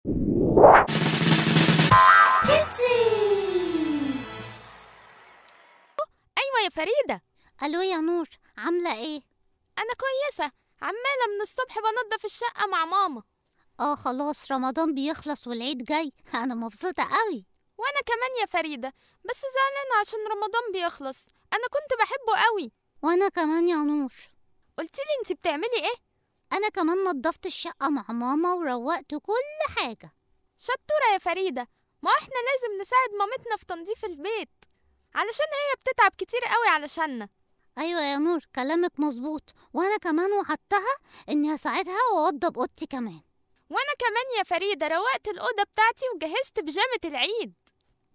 أيوة يا فريدة. ألو يا نور، عاملة إيه؟ أنا كويسة، عمالة من الصبح بنضف الشقة مع ماما. خلاص رمضان بيخلص والعيد جاي، أنا مبسوطة قوي. وأنا كمان يا فريدة، بس زعلانة عشان رمضان بيخلص، أنا كنت بحبه قوي. وأنا كمان يا نور. قلتيلي أنت بتعملي إيه؟ أنا كمان نضفت الشقة مع ماما وروقت كل حاجة. شطورة يا فريدة، ما احنا لازم نساعد مامتنا في تنظيف البيت علشان هي بتتعب كتير قوي علشاننا. أيوة يا نور، كلامك مظبوط، وأنا كمان وعدتها إني هساعدها وأوضب أوضتي كمان. وأنا كمان يا فريدة روقت الأوضة بتاعتي وجهزت بيجامة العيد.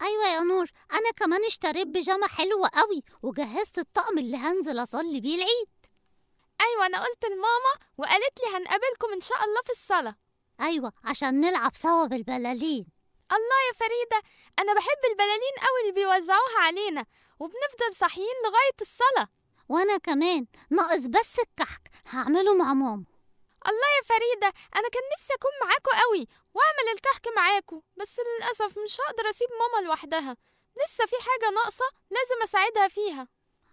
أيوة يا نور، أنا كمان اشتريت بيجامة حلوة قوي وجهزت الطقم اللي هنزل أصلي بيه العيد. أيوة أنا قلت لماما وقالت لي هنقابلكم إن شاء الله في الصلاة. أيوة عشان نلعب سوا بالبلالين. الله يا فريدة، أنا بحب البلالين قوي اللي بيوزعوها علينا وبنفضل صاحيين لغاية الصلاة. وأنا كمان، ناقص بس الكحك هعمله مع ماما. الله يا فريدة، أنا كان نفسي أكون معاكوا قوي وأعمل الكحك معاكوا، بس للأسف مش هقدر أسيب ماما لوحدها، لسه في حاجة ناقصة لازم أساعدها فيها.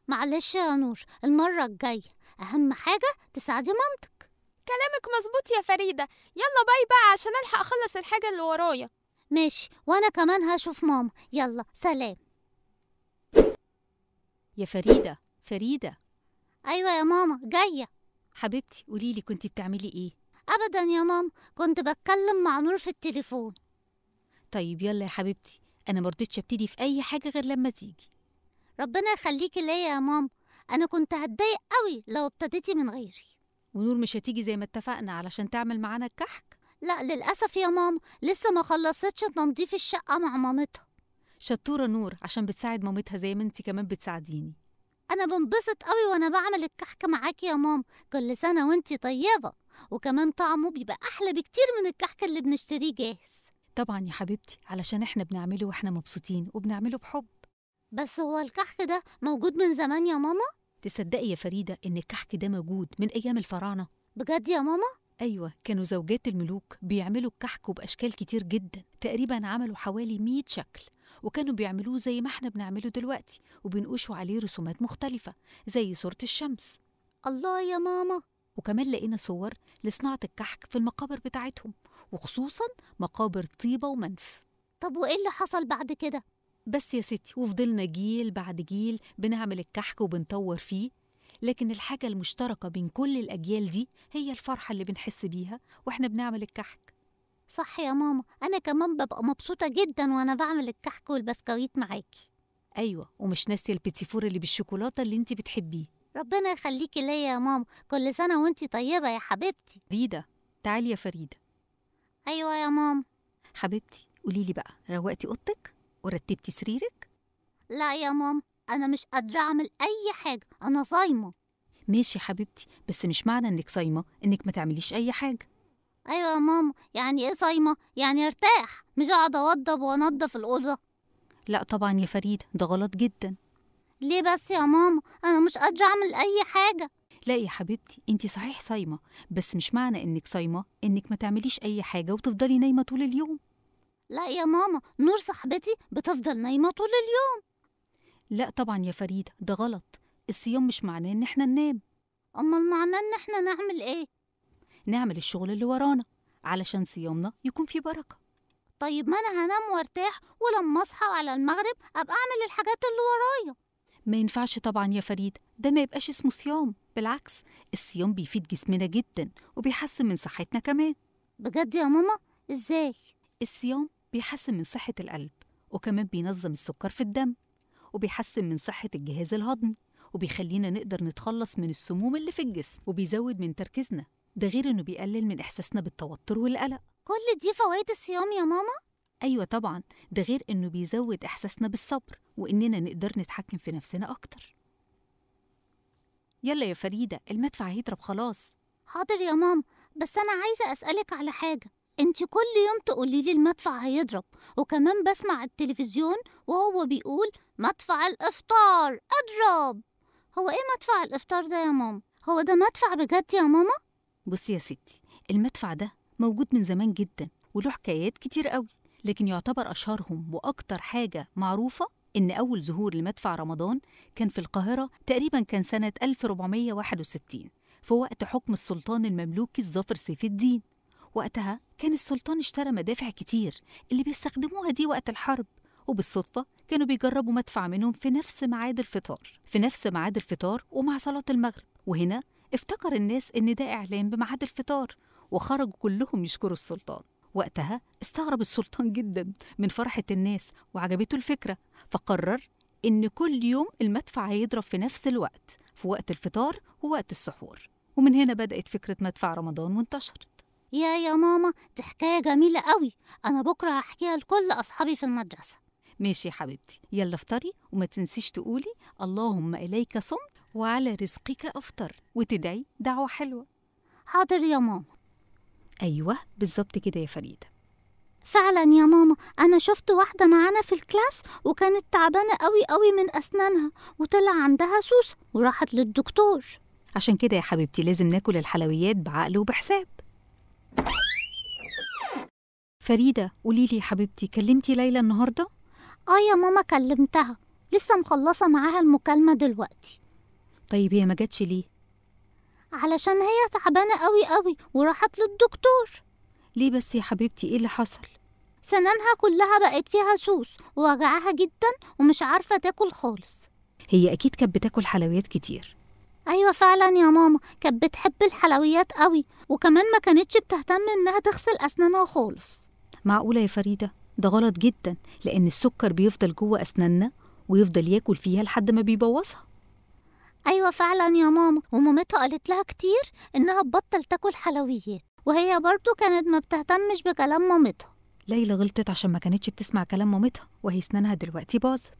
معلش يا نور، المرة الجاية أهم حاجة تساعدي مامتك. كلامك مظبوط يا فريدة، يلا باي بقى عشان ألحق أخلص الحاجة اللي ورايا. ماشي، وأنا كمان هشوف ماما، يلا سلام. يا فريدة، فريدة. أيوة يا ماما، جاية. حبيبتي قوليلي كنتي بتعملي إيه؟ أبداً يا ماما، كنت بتكلم مع نور في التليفون. طيب يلا يا حبيبتي، أنا مرضتش أبتدي في أي حاجة غير لما تيجي. ربنا يخليكي ليا يا ماما، أنا كنت هتضايق قوي لو ابتديتي من غيري. ونور مش هتيجي زي ما اتفقنا علشان تعمل معانا الكحك؟ لا للأسف يا ماما، لسه ما خلصتش تنظيف الشقة مع مامتها. شطورة نور، عشان بتساعد مامتها زي ما انتي كمان بتساعديني. أنا بنبسط قوي وأنا بعمل الكحك معاكي يا ماما، كل سنة وانتي طيبة، وكمان طعمه بيبقى أحلى بكتير من الكحك اللي بنشتريه جاهز. طبعا يا حبيبتي، علشان احنا بنعمله واحنا مبسوطين وبنعمله بحب. بس هو الكحك ده موجود من زمان يا ماما؟ تصدقي يا فريدة إن الكحك ده موجود من أيام الفراعنة؟ بجد يا ماما؟ أيوة، كانوا زوجات الملوك بيعملوا الكحك وبأشكال كتير جدا، تقريبا عملوا حوالي 100 شكل، وكانوا بيعملوه زي ما احنا بنعمله دلوقتي، وبينقشوا عليه رسومات مختلفة زي صورة الشمس. الله يا ماما. وكمان لقينا صور لصناعة الكحك في المقابر بتاعتهم، وخصوصا مقابر طيبة ومنف. طب وإيه اللي حصل بعد كده؟ بس يا ستي، وفضلنا جيل بعد جيل بنعمل الكحك وبنطور فيه، لكن الحاجة المشتركة بين كل الأجيال دي هي الفرحة اللي بنحس بيها وإحنا بنعمل الكحك. صح يا ماما، أنا كمان ببقى مبسوطة جدا وأنا بعمل الكحك والبسكويت معاكي. أيوة، ومش ناسية البيتيفور اللي بالشوكولاتة اللي انتي بتحبيه. ربنا يخليكي ليا يا ماما، كل سنة وانتي طيبة يا حبيبتي. فريدة، تعالي يا فريدة. أيوة يا ماما. حبيبتي قوليلي بقى، روقتي أوضتك ورتبتي سريرك؟ لا يا ماما، أنا مش قادرة أعمل أي حاجة، أنا صايمة. ماشي يا حبيبتي، بس مش معنى إنك صايمة إنك ما تعمليش أي حاجة. أيوة يا ماما، يعني إيه صايمة؟ يعني ارتاح، مش أقعد أوضب وأنضف الأوضة. لا طبعا يا فريدة، ده غلط جدا. ليه بس يا ماما؟ أنا مش قادرة أعمل أي حاجة. لا يا حبيبتي، أنت صحيح صايمة، بس مش معنى إنك صايمة إنك ما تعمليش أي حاجة وتفضلي نايمة طول اليوم. لا يا ماما، نور صاحبتي بتفضل نايمة طول اليوم. لا طبعا يا فريدة، ده غلط. الصيام مش معناه إن إحنا ننام. أمال معناه إن إحنا نعمل إيه؟ نعمل الشغل اللي ورانا علشان صيامنا يكون فيه بركة. طيب ما أنا هنام وارتاح، ولما أصحى على المغرب أبقى أعمل الحاجات اللي ورايا. ما ينفعش طبعا يا فريدة، ده ما يبقاش اسمه صيام. بالعكس، الصيام بيفيد جسمنا جدا وبيحسن من صحتنا كمان. بجد يا ماما؟ إزاي؟ الصيام بيحسن من صحة القلب، وكمان بينظم السكر في الدم، وبيحسن من صحة الجهاز الهضمي، وبيخلينا نقدر نتخلص من السموم اللي في الجسم، وبيزود من تركيزنا. ده غير إنه بيقلل من إحساسنا بالتوتر والقلق. كل دي فوائد الصيام يا ماما؟ أيوة طبعا، ده غير إنه بيزود إحساسنا بالصبر وإننا نقدر نتحكم في نفسنا أكتر. يلا يا فريدة، المدفع هيضرب خلاص. حاضر يا ماما، بس أنا عايزة أسألك على حاجة. انت كل يوم تقولي لي المدفع هيضرب، وكمان بسمع التلفزيون وهو بيقول مدفع الإفطار اضرب. هو ايه مدفع الإفطار ده يا ماما؟ هو ده مدفع بجد يا ماما؟ بصي يا ستي، المدفع ده موجود من زمان جدا، وله حكايات كتير قوي، لكن يعتبر أشهرهم وأكتر حاجة معروفة إن أول ظهور لمدفع رمضان كان في القاهرة تقريباً كان سنة 1461 في وقت حكم السلطان المملوكي الظافر سيف الدين. وقتها كان السلطان اشترى مدافع كتير اللي بيستخدموها دي وقت الحرب، وبالصدفة كانوا بيجربوا مدفع منهم في نفس ميعاد الفطار ومع صلاة المغرب. وهنا افتكر الناس إن ده إعلان بميعاد الفطار، وخرجوا كلهم يشكروا السلطان. وقتها استغرب السلطان جدا من فرحة الناس وعجبته الفكرة، فقرر إن كل يوم المدفع هيضرب في نفس الوقت، في وقت الفطار ووقت السحور. ومن هنا بدأت فكرة مدفع رمضان وانتشرت. يا ماما، دي حكاية جميلة قوي، أنا بكرة هحكيها لكل أصحابي في المدرسة. ماشي يا حبيبتي، يلا افطري وما تنسيش تقولي اللهم إليك صمت وعلى رزقك أفطرت، وتدعي دعوة حلوة. حاضر يا ماما. أيوة بالظبط كده يا فريدة. فعلا يا ماما، أنا شفت واحدة معانا في ال class وكانت تعبانة قوي قوي من أسنانها، وطلع عندها سوسة وراحت للدكتور. عشان كده يا حبيبتي لازم ناكل الحلويات بعقل وبحساب. فريدة قوليلي يا حبيبتي، كلمتي ليلى النهاردة؟ آه يا ماما كلمتها، لسه مخلصة معاها المكالمة دلوقتي. طيب هي ما جاتش ليه؟ علشان هي تعبانة قوي قوي وراحت للدكتور. ليه بس يا حبيبتي، ايه اللي حصل؟ سنانها كلها بقت فيها سوس ووجعها جدا ومش عارفة تاكل خالص. هي أكيد كانت بتاكل حلويات كتير. أيوة فعلا يا ماما، كانت بتحب الحلويات قوي، وكمان ما كانتش بتهتم إنها تغسل أسنانها خالص. معقولة يا فريدة؟ ده غلط جدا، لأن السكر بيفضل جوه أسناننا ويفضل ياكل فيها لحد ما بيبوظها. أيوة فعلا يا ماما، ومامتها قالت لها كتير إنها تبطل تاكل حلويات، وهي برضو كانت ما بتهتمش بكلام مامتها. ليلى غلطت عشان ما كانتش بتسمع كلام مامتها، وهي سنانها دلوقتي باظت.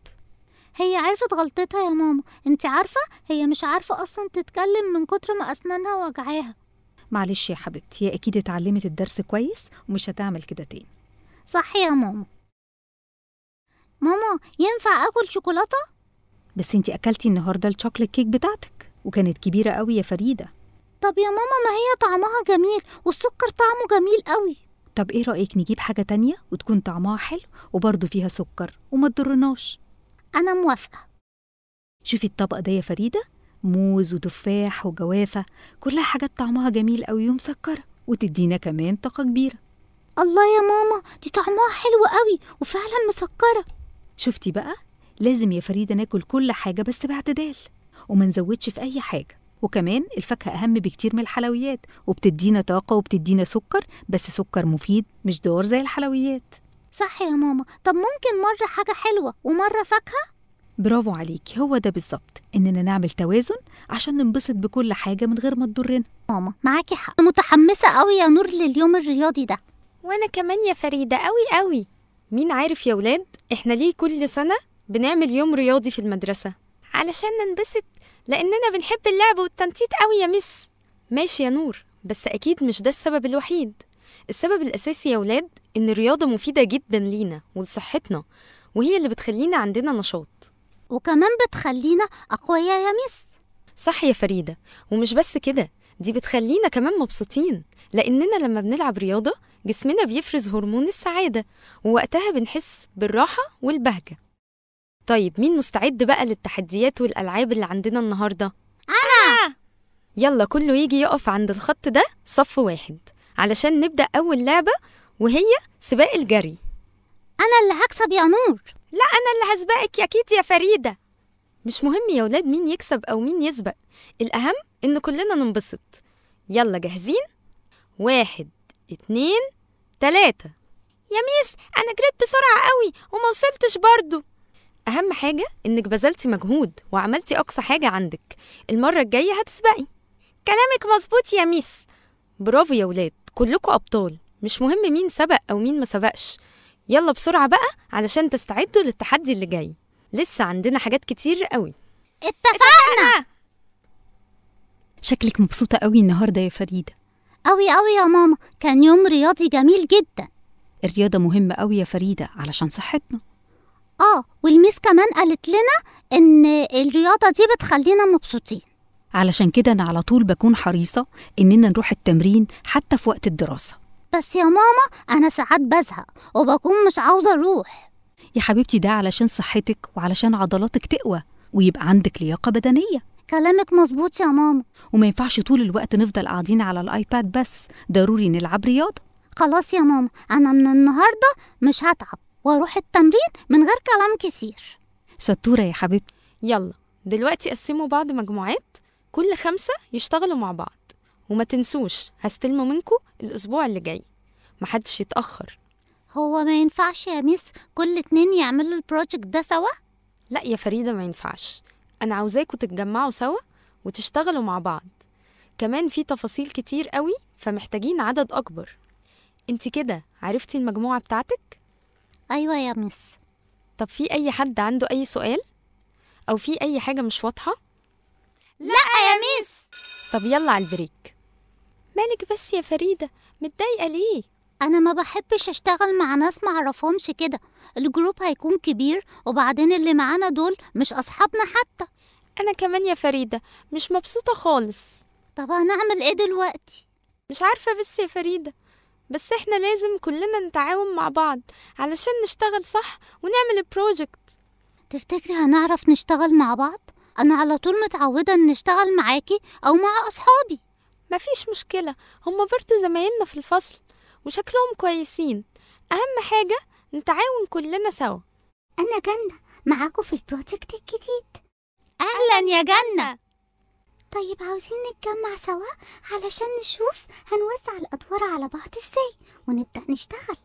هي عرفت غلطتها يا ماما، انت عارفة هي مش عارفة أصلا تتكلم من كتر ما أسنانها وجعاها. معلش يا حبيبتي، هي أكيد اتعلمت الدرس كويس ومش هتعمل كده تاني. صح يا ماما. ماما ينفع أكل شوكولاتة؟ بس انتي أكلتي النهاردة ال chocolate cake بتاعتك وكانت كبيرة قوي يا فريدة. طب يا ماما ما هي طعمها جميل والسكر طعمه جميل قوي. طب ايه رأيك نجيب حاجة تانية وتكون طعمها حلو وبرضه فيها سكر وما تضرناش؟ أنا موافقة. شوفي الطبق ده يا فريدة، موز وتفاح وجوافة، كلها حاجات طعمها جميل قوي ومسكرة وتدينا كمان طاقة كبيرة. الله يا ماما، دي طعمها حلو قوي وفعلا مسكرة. شفتي بقى، لازم يا فريدة ناكل كل حاجة بس باعتدال وما نزودش في أي حاجة. وكمان الفاكهة أهم بكتير من الحلويات، وبتدينا طاقة وبتدينا سكر، بس سكر مفيد مش ضار زي الحلويات. صح يا ماما. طب ممكن مرة حاجة حلوة ومرة فاكهة؟ برافو عليكي، هو ده بالظبط، إننا نعمل توازن عشان ننبسط بكل حاجة من غير ما تضرنا. ماما معاكي حق، متحمسة قوي يا نور لليوم الرياضي ده. وأنا كمان يا فريدة قوي قوي. مين عارف يا ولاد إحنا ليه كل سنة بنعمل يوم رياضي في المدرسة؟ علشان ننبسط، لأننا بنحب اللعب والتنطيط قوي يا مس. ماشي يا نور، بس أكيد مش ده السبب الوحيد. السبب الأساسي يا ولاد إن الرياضة مفيدة جدا لينا ولصحتنا، وهي اللي بتخلينا عندنا نشاط، وكمان بتخلينا أقوياء يا مس. صح يا فريدة، ومش بس كده، دي بتخلينا كمان مبسوطين، لأننا لما بنلعب رياضة جسمنا بيفرز هرمون السعادة، ووقتها بنحس بالراحة والبهجة. طيب مين مستعد بقى للتحديات والألعاب اللي عندنا النهاردة؟ أنا! يلا كله يجي يقف عند الخط ده صف واحد علشان نبدأ أول لعبة، وهي سباق الجري. أنا اللي هكسب يا نور. لا أنا اللي هسبقك أكيد يا فريدة. مش مهم يا ولاد مين يكسب أو مين يسبق، الأهم إن كلنا ننبسط. يلا جاهزين؟ 1 2 3. يا ميس أنا جريت بسرعة قوي وما وصلتش برضو. أهم حاجة إنك بذلتي مجهود وعملتي أقصى حاجة عندك، المرة الجاية هتسبقي. كلامك مظبوط يا ميس. برافو يا ولاد، كلكم أبطال، مش مهم مين سبق أو مين ما سبقش. يلا بسرعة بقى علشان تستعدوا للتحدي اللي جاي، لسه عندنا حاجات كتير قوي. اتفقنا. شكلك مبسوطة قوي النهاردة يا فريدة. قوي قوي يا ماما، كان يوم رياضي جميل جدا. الرياضة مهمة قوي يا فريدة علشان صحتنا. والميس كمان قالت لنا إن الرياضة دي بتخلينا مبسوطين. علشان كده أنا على طول بكون حريصة إننا نروح التمرين حتى في وقت الدراسة. بس يا ماما أنا ساعات بزهق وبكون مش عاوزة أروح. يا حبيبتي ده علشان صحتك وعلشان عضلاتك تقوى ويبقى عندك لياقة بدنية. كلامك مظبوط يا ماما. وما ينفعش طول الوقت نفضل قاعدين على الآيباد بس، ضروري نلعب رياضة. خلاص يا ماما، أنا من النهاردة مش هتعب وأروح التمرين من غير كلام كتير. شطورة يا حبيبتي. يلا دلوقتي قسموا بعض مجموعات، كل 5 يشتغلوا مع بعض، وما تنسوش هستلموا منكم الأسبوع اللي جاي، محدش يتأخر. هو ما ينفعش يا miss كل 2 يعملوا ال project ده سوا؟ لا يا فريدة ما ينفعش، أنا عاوزاكوا تتجمعوا سوا وتشتغلوا مع بعض. كمان في تفاصيل كتير قوي فمحتاجين عدد أكبر. انت كده عرفتي المجموعة بتاعتك؟ أيوة يا miss. طب في أي حد عنده أي سؤال؟ أو في أي حاجة مش واضحة؟ لا يا miss. طب يلا على ال break. مالك بس يا فريدة، متضايقة ليه؟ أنا ما بحبش أشتغل مع ناس معرفهمش كده، ال group هيكون كبير وبعدين اللي معانا دول مش أصحابنا حتى. أنا كمان يا فريدة مش مبسوطة خالص. طب هنعمل إيه دلوقتي؟ مش عارفة بس يا فريدة، بس إحنا لازم كلنا نتعاون مع بعض علشان نشتغل صح ونعمل ال project. تفتكري هنعرف نشتغل مع بعض؟ أنا على طول متعودة إن نشتغل معاكي أو مع أصحابي. مفيش مشكلة، هما برضو زمايلنا في الفصل وشكلهم كويسين، أهم حاجة نتعاون كلنا سوا. أنا جنة معاكم في ال project الجديد. أهلا يا جنة. طيب عاوزين نتجمع سوا علشان نشوف هنوزع الأدوار على بعض إزاي ونبدأ نشتغل.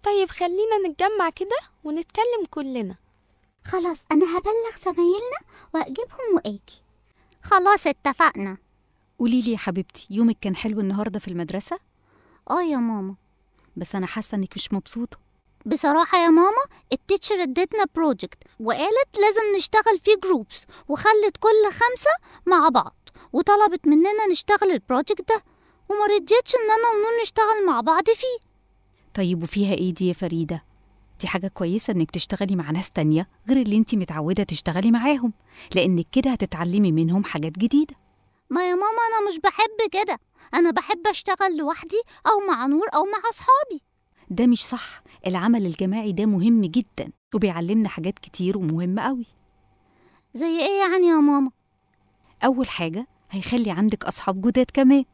طيب خلينا نتجمع كده ونتكلم كلنا. خلاص أنا هبلغ زمايلنا وأجيبهم وآجي. خلاص اتفقنا. قوليلي يا حبيبتي، يومك كان حلو النهاردة في المدرسة؟ آه يا ماما. بس أنا حاسة إنك مش مبسوطة. بصراحة يا ماما ال teacher ادتنا project وقالت لازم نشتغل فيه groups، وخلت كل 5 مع بعض وطلبت مننا نشتغل ال project ده، وما رضيتش إن أنا ونور نشتغل مع بعض فيه. طيب وفيها إيه دي يا فريدة؟ دي حاجة كويسة إنك تشتغلي مع ناس تانية غير اللي انتي متعودة تشتغلي معاهم، لأنك كده هتتعلمي منهم حاجات جديدة. ما يا ماما أنا مش بحب كده، أنا بحب أشتغل لوحدي أو مع نور أو مع أصحابي. ده مش صح، العمل الجماعي ده مهم جدا وبيعلمنا حاجات كتير ومهم قوي. زي إيه يعني يا ماما؟ أول حاجة هيخلي عندك أصحاب جداد، كمان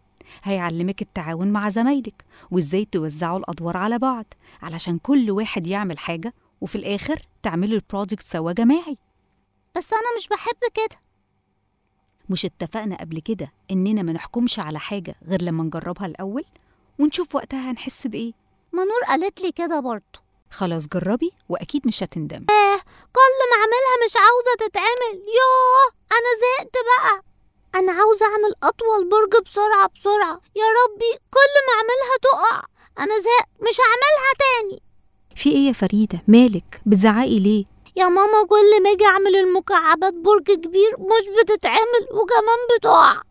هيعلمك التعاون مع زمايلك وإزاي توزعوا الأدوار على بعض علشان كل واحد يعمل حاجة وفي الآخر تعملوا البروجكت سوا جماعي. بس أنا مش بحب كده. مش اتفقنا قبل كده إننا ما نحكمش على حاجة غير لما نجربها الأول ونشوف وقتها هنحس بإيه؟ ما نور قالت لي كده برضه. خلاص جربي وأكيد مش هتندمي. كل ما أعملها مش عاوزة تتعمل. يوه أنا زهقت بقى، أنا عاوزة أعمل أطول برج بسرعة بسرعة. يا ربي كل ما أعملها تقع، أنا زهقت مش هعملها تاني. في إيه يا فريدة؟ مالك بتزعقي ليه؟ يا ماما كل ما أجي أعمل المكعبات برج كبير مش بتتعمل وكمان بتقع.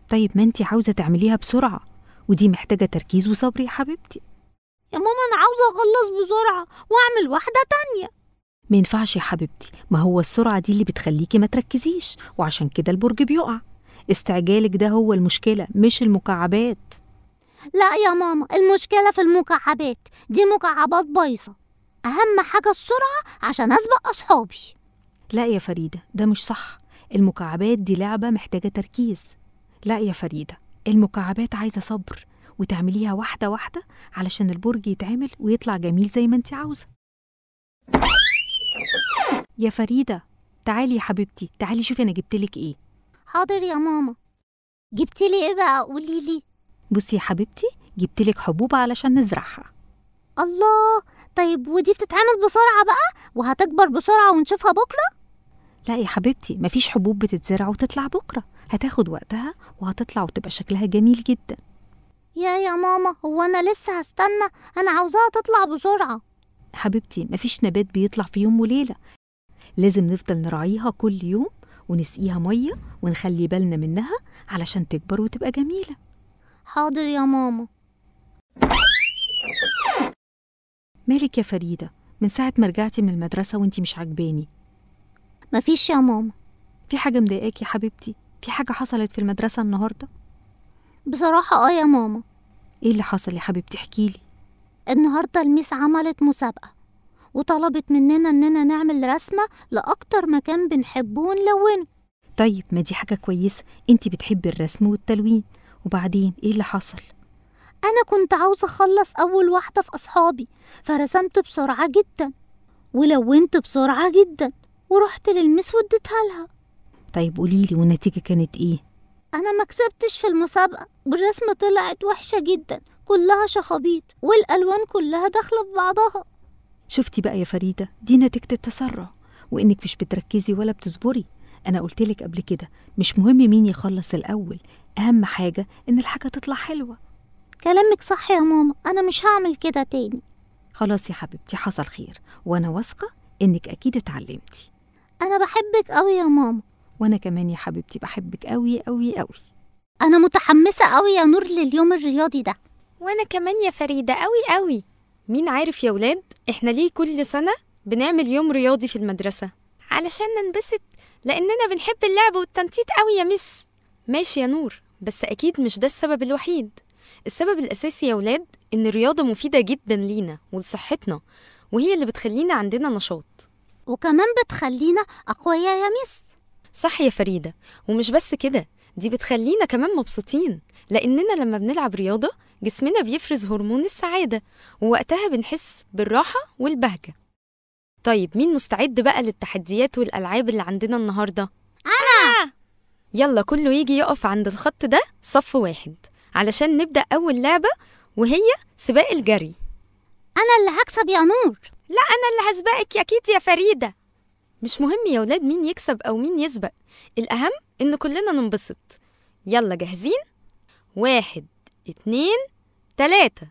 طيب ما أنتي عاوزة تعمليها بسرعة، ودي محتاجة تركيز وصبر يا حبيبتي. يا ماما أنا عاوزة أخلص بسرعة وأعمل واحدة تانية. ما ينفعش يا حبيبتي، ما هو السرعة دي اللي بتخليكي ما تركزيش، وعشان كده البرج بيقع. استعجالك ده هو المشكلة مش المكعبات. لا يا ماما المشكلة في المكعبات، دي مكعبات بايظة. أهم حاجة السرعة عشان أسبق أصحابي. لا يا فريدة ده مش صح، المكعبات دي لعبة محتاجة تركيز. لا يا فريدة المكعبات عايزة صبر وتعمليها واحدة واحدة علشان البرج يتعمل ويطلع جميل زي ما انت عاوزة. يا فريدة تعالي يا حبيبتي، تعالي شوفي أنا جبتلك إيه. حاضر يا ماما. جبتيلي إيه بقى؟ قوليلي. بصي يا حبيبتي جبتلك حبوب علشان نزرعها. الله، طيب ودي بتتعمل بسرعة بقى وهتكبر بسرعة ونشوفها بكرة؟ لا يا حبيبتي مفيش حبوب بتتزرع وتطلع بكرة، هتاخد وقتها وهتطلع وتبقى شكلها جميل جدا. يا ماما هو أنا لسه هستنى؟ أنا عاوزاها تطلع بسرعة. حبيبتي مفيش نبات بيطلع في يوم وليلة، لازم نفضل نراعيها كل يوم ونسقيها مية ونخلي بالنا منها علشان تكبر وتبقى جميلة. حاضر يا ماما. مالك يا فريدة؟ من ساعة ما رجعتي من المدرسة وانتي مش عاجباني. مفيش يا ماما. في حاجة مضايقاكي يا حبيبتي؟ في حاجة حصلت في المدرسة النهاردة؟ بصراحة يا ماما. إيه اللي حصل يا حبيبتي؟ احكيلي. النهاردة الميس عملت مسابقة وطلبت مننا إننا نعمل رسمة لأكتر مكان بنحبه ونلونه. طيب ما دي حاجة كويسة، انتي بتحبي الرسم والتلوين. وبعدين إيه اللي حصل؟ أنا كنت عاوزة أخلص أول واحدة في أصحابي، فرسمت بسرعة جدا ولونت بسرعة جدا ورحت للمس واديتها لها. طيب قوليلي، والنتيجة كانت إيه؟ أنا ما كسبتش في المسابقة، والرسمة طلعت وحشة جدا، كلها شخابيط والألوان كلها داخلة في بعضها. شفتي بقى يا فريدة، دي نتيجة التسرع وإنك مش بتركزي ولا بتصبري. أنا قلتلك قبل كده مش مهم مين يخلص الأول، أهم حاجة إن الحاجة تطلع حلوة. كلامك صح يا ماما، أنا مش هعمل كده تاني. خلاص يا حبيبتي، حصل خير، وأنا واثقة إنك أكيد اتعلمتي. أنا بحبك أوي يا ماما. وأنا كمان يا حبيبتي بحبك أوي أوي أوي. أنا متحمسة أوي يا نور لليوم الرياضي ده. وأنا كمان يا فريدة أوي أوي. مين عارف يا ولاد إحنا ليه كل سنة بنعمل يوم رياضي في المدرسة؟ علشان ننبسط، لأننا بنحب اللعب والتنطيط أوي يا مس. ماشي يا نور، بس أكيد مش ده السبب الوحيد. السبب الأساسي يا ولاد إن الرياضة مفيدة جدا لينا ولصحتنا، وهي اللي بتخلينا عندنا نشاط، وكمان بتخلينا أقوياء يا مس. صح يا فريدة، ومش بس كده، دي بتخلينا كمان مبسوطين، لأننا لما بنلعب رياضة جسمنا بيفرز هرمون السعادة، ووقتها بنحس بالراحة والبهجة. طيب مين مستعد بقى للتحديات والألعاب اللي عندنا النهاردة؟ أنا! يلا كله يجي يقف عند الخط ده صف واحد علشان نبدأ أول لعبة، وهي سباق الجري. أنا اللي هكسب يا نور. لا أنا اللي هسبقك يا كيتي يا فريدة. مش مهم يا ولاد مين يكسب أو مين يسبق، الأهم إن كلنا ننبسط. يلا جاهزين؟ 1 2 3.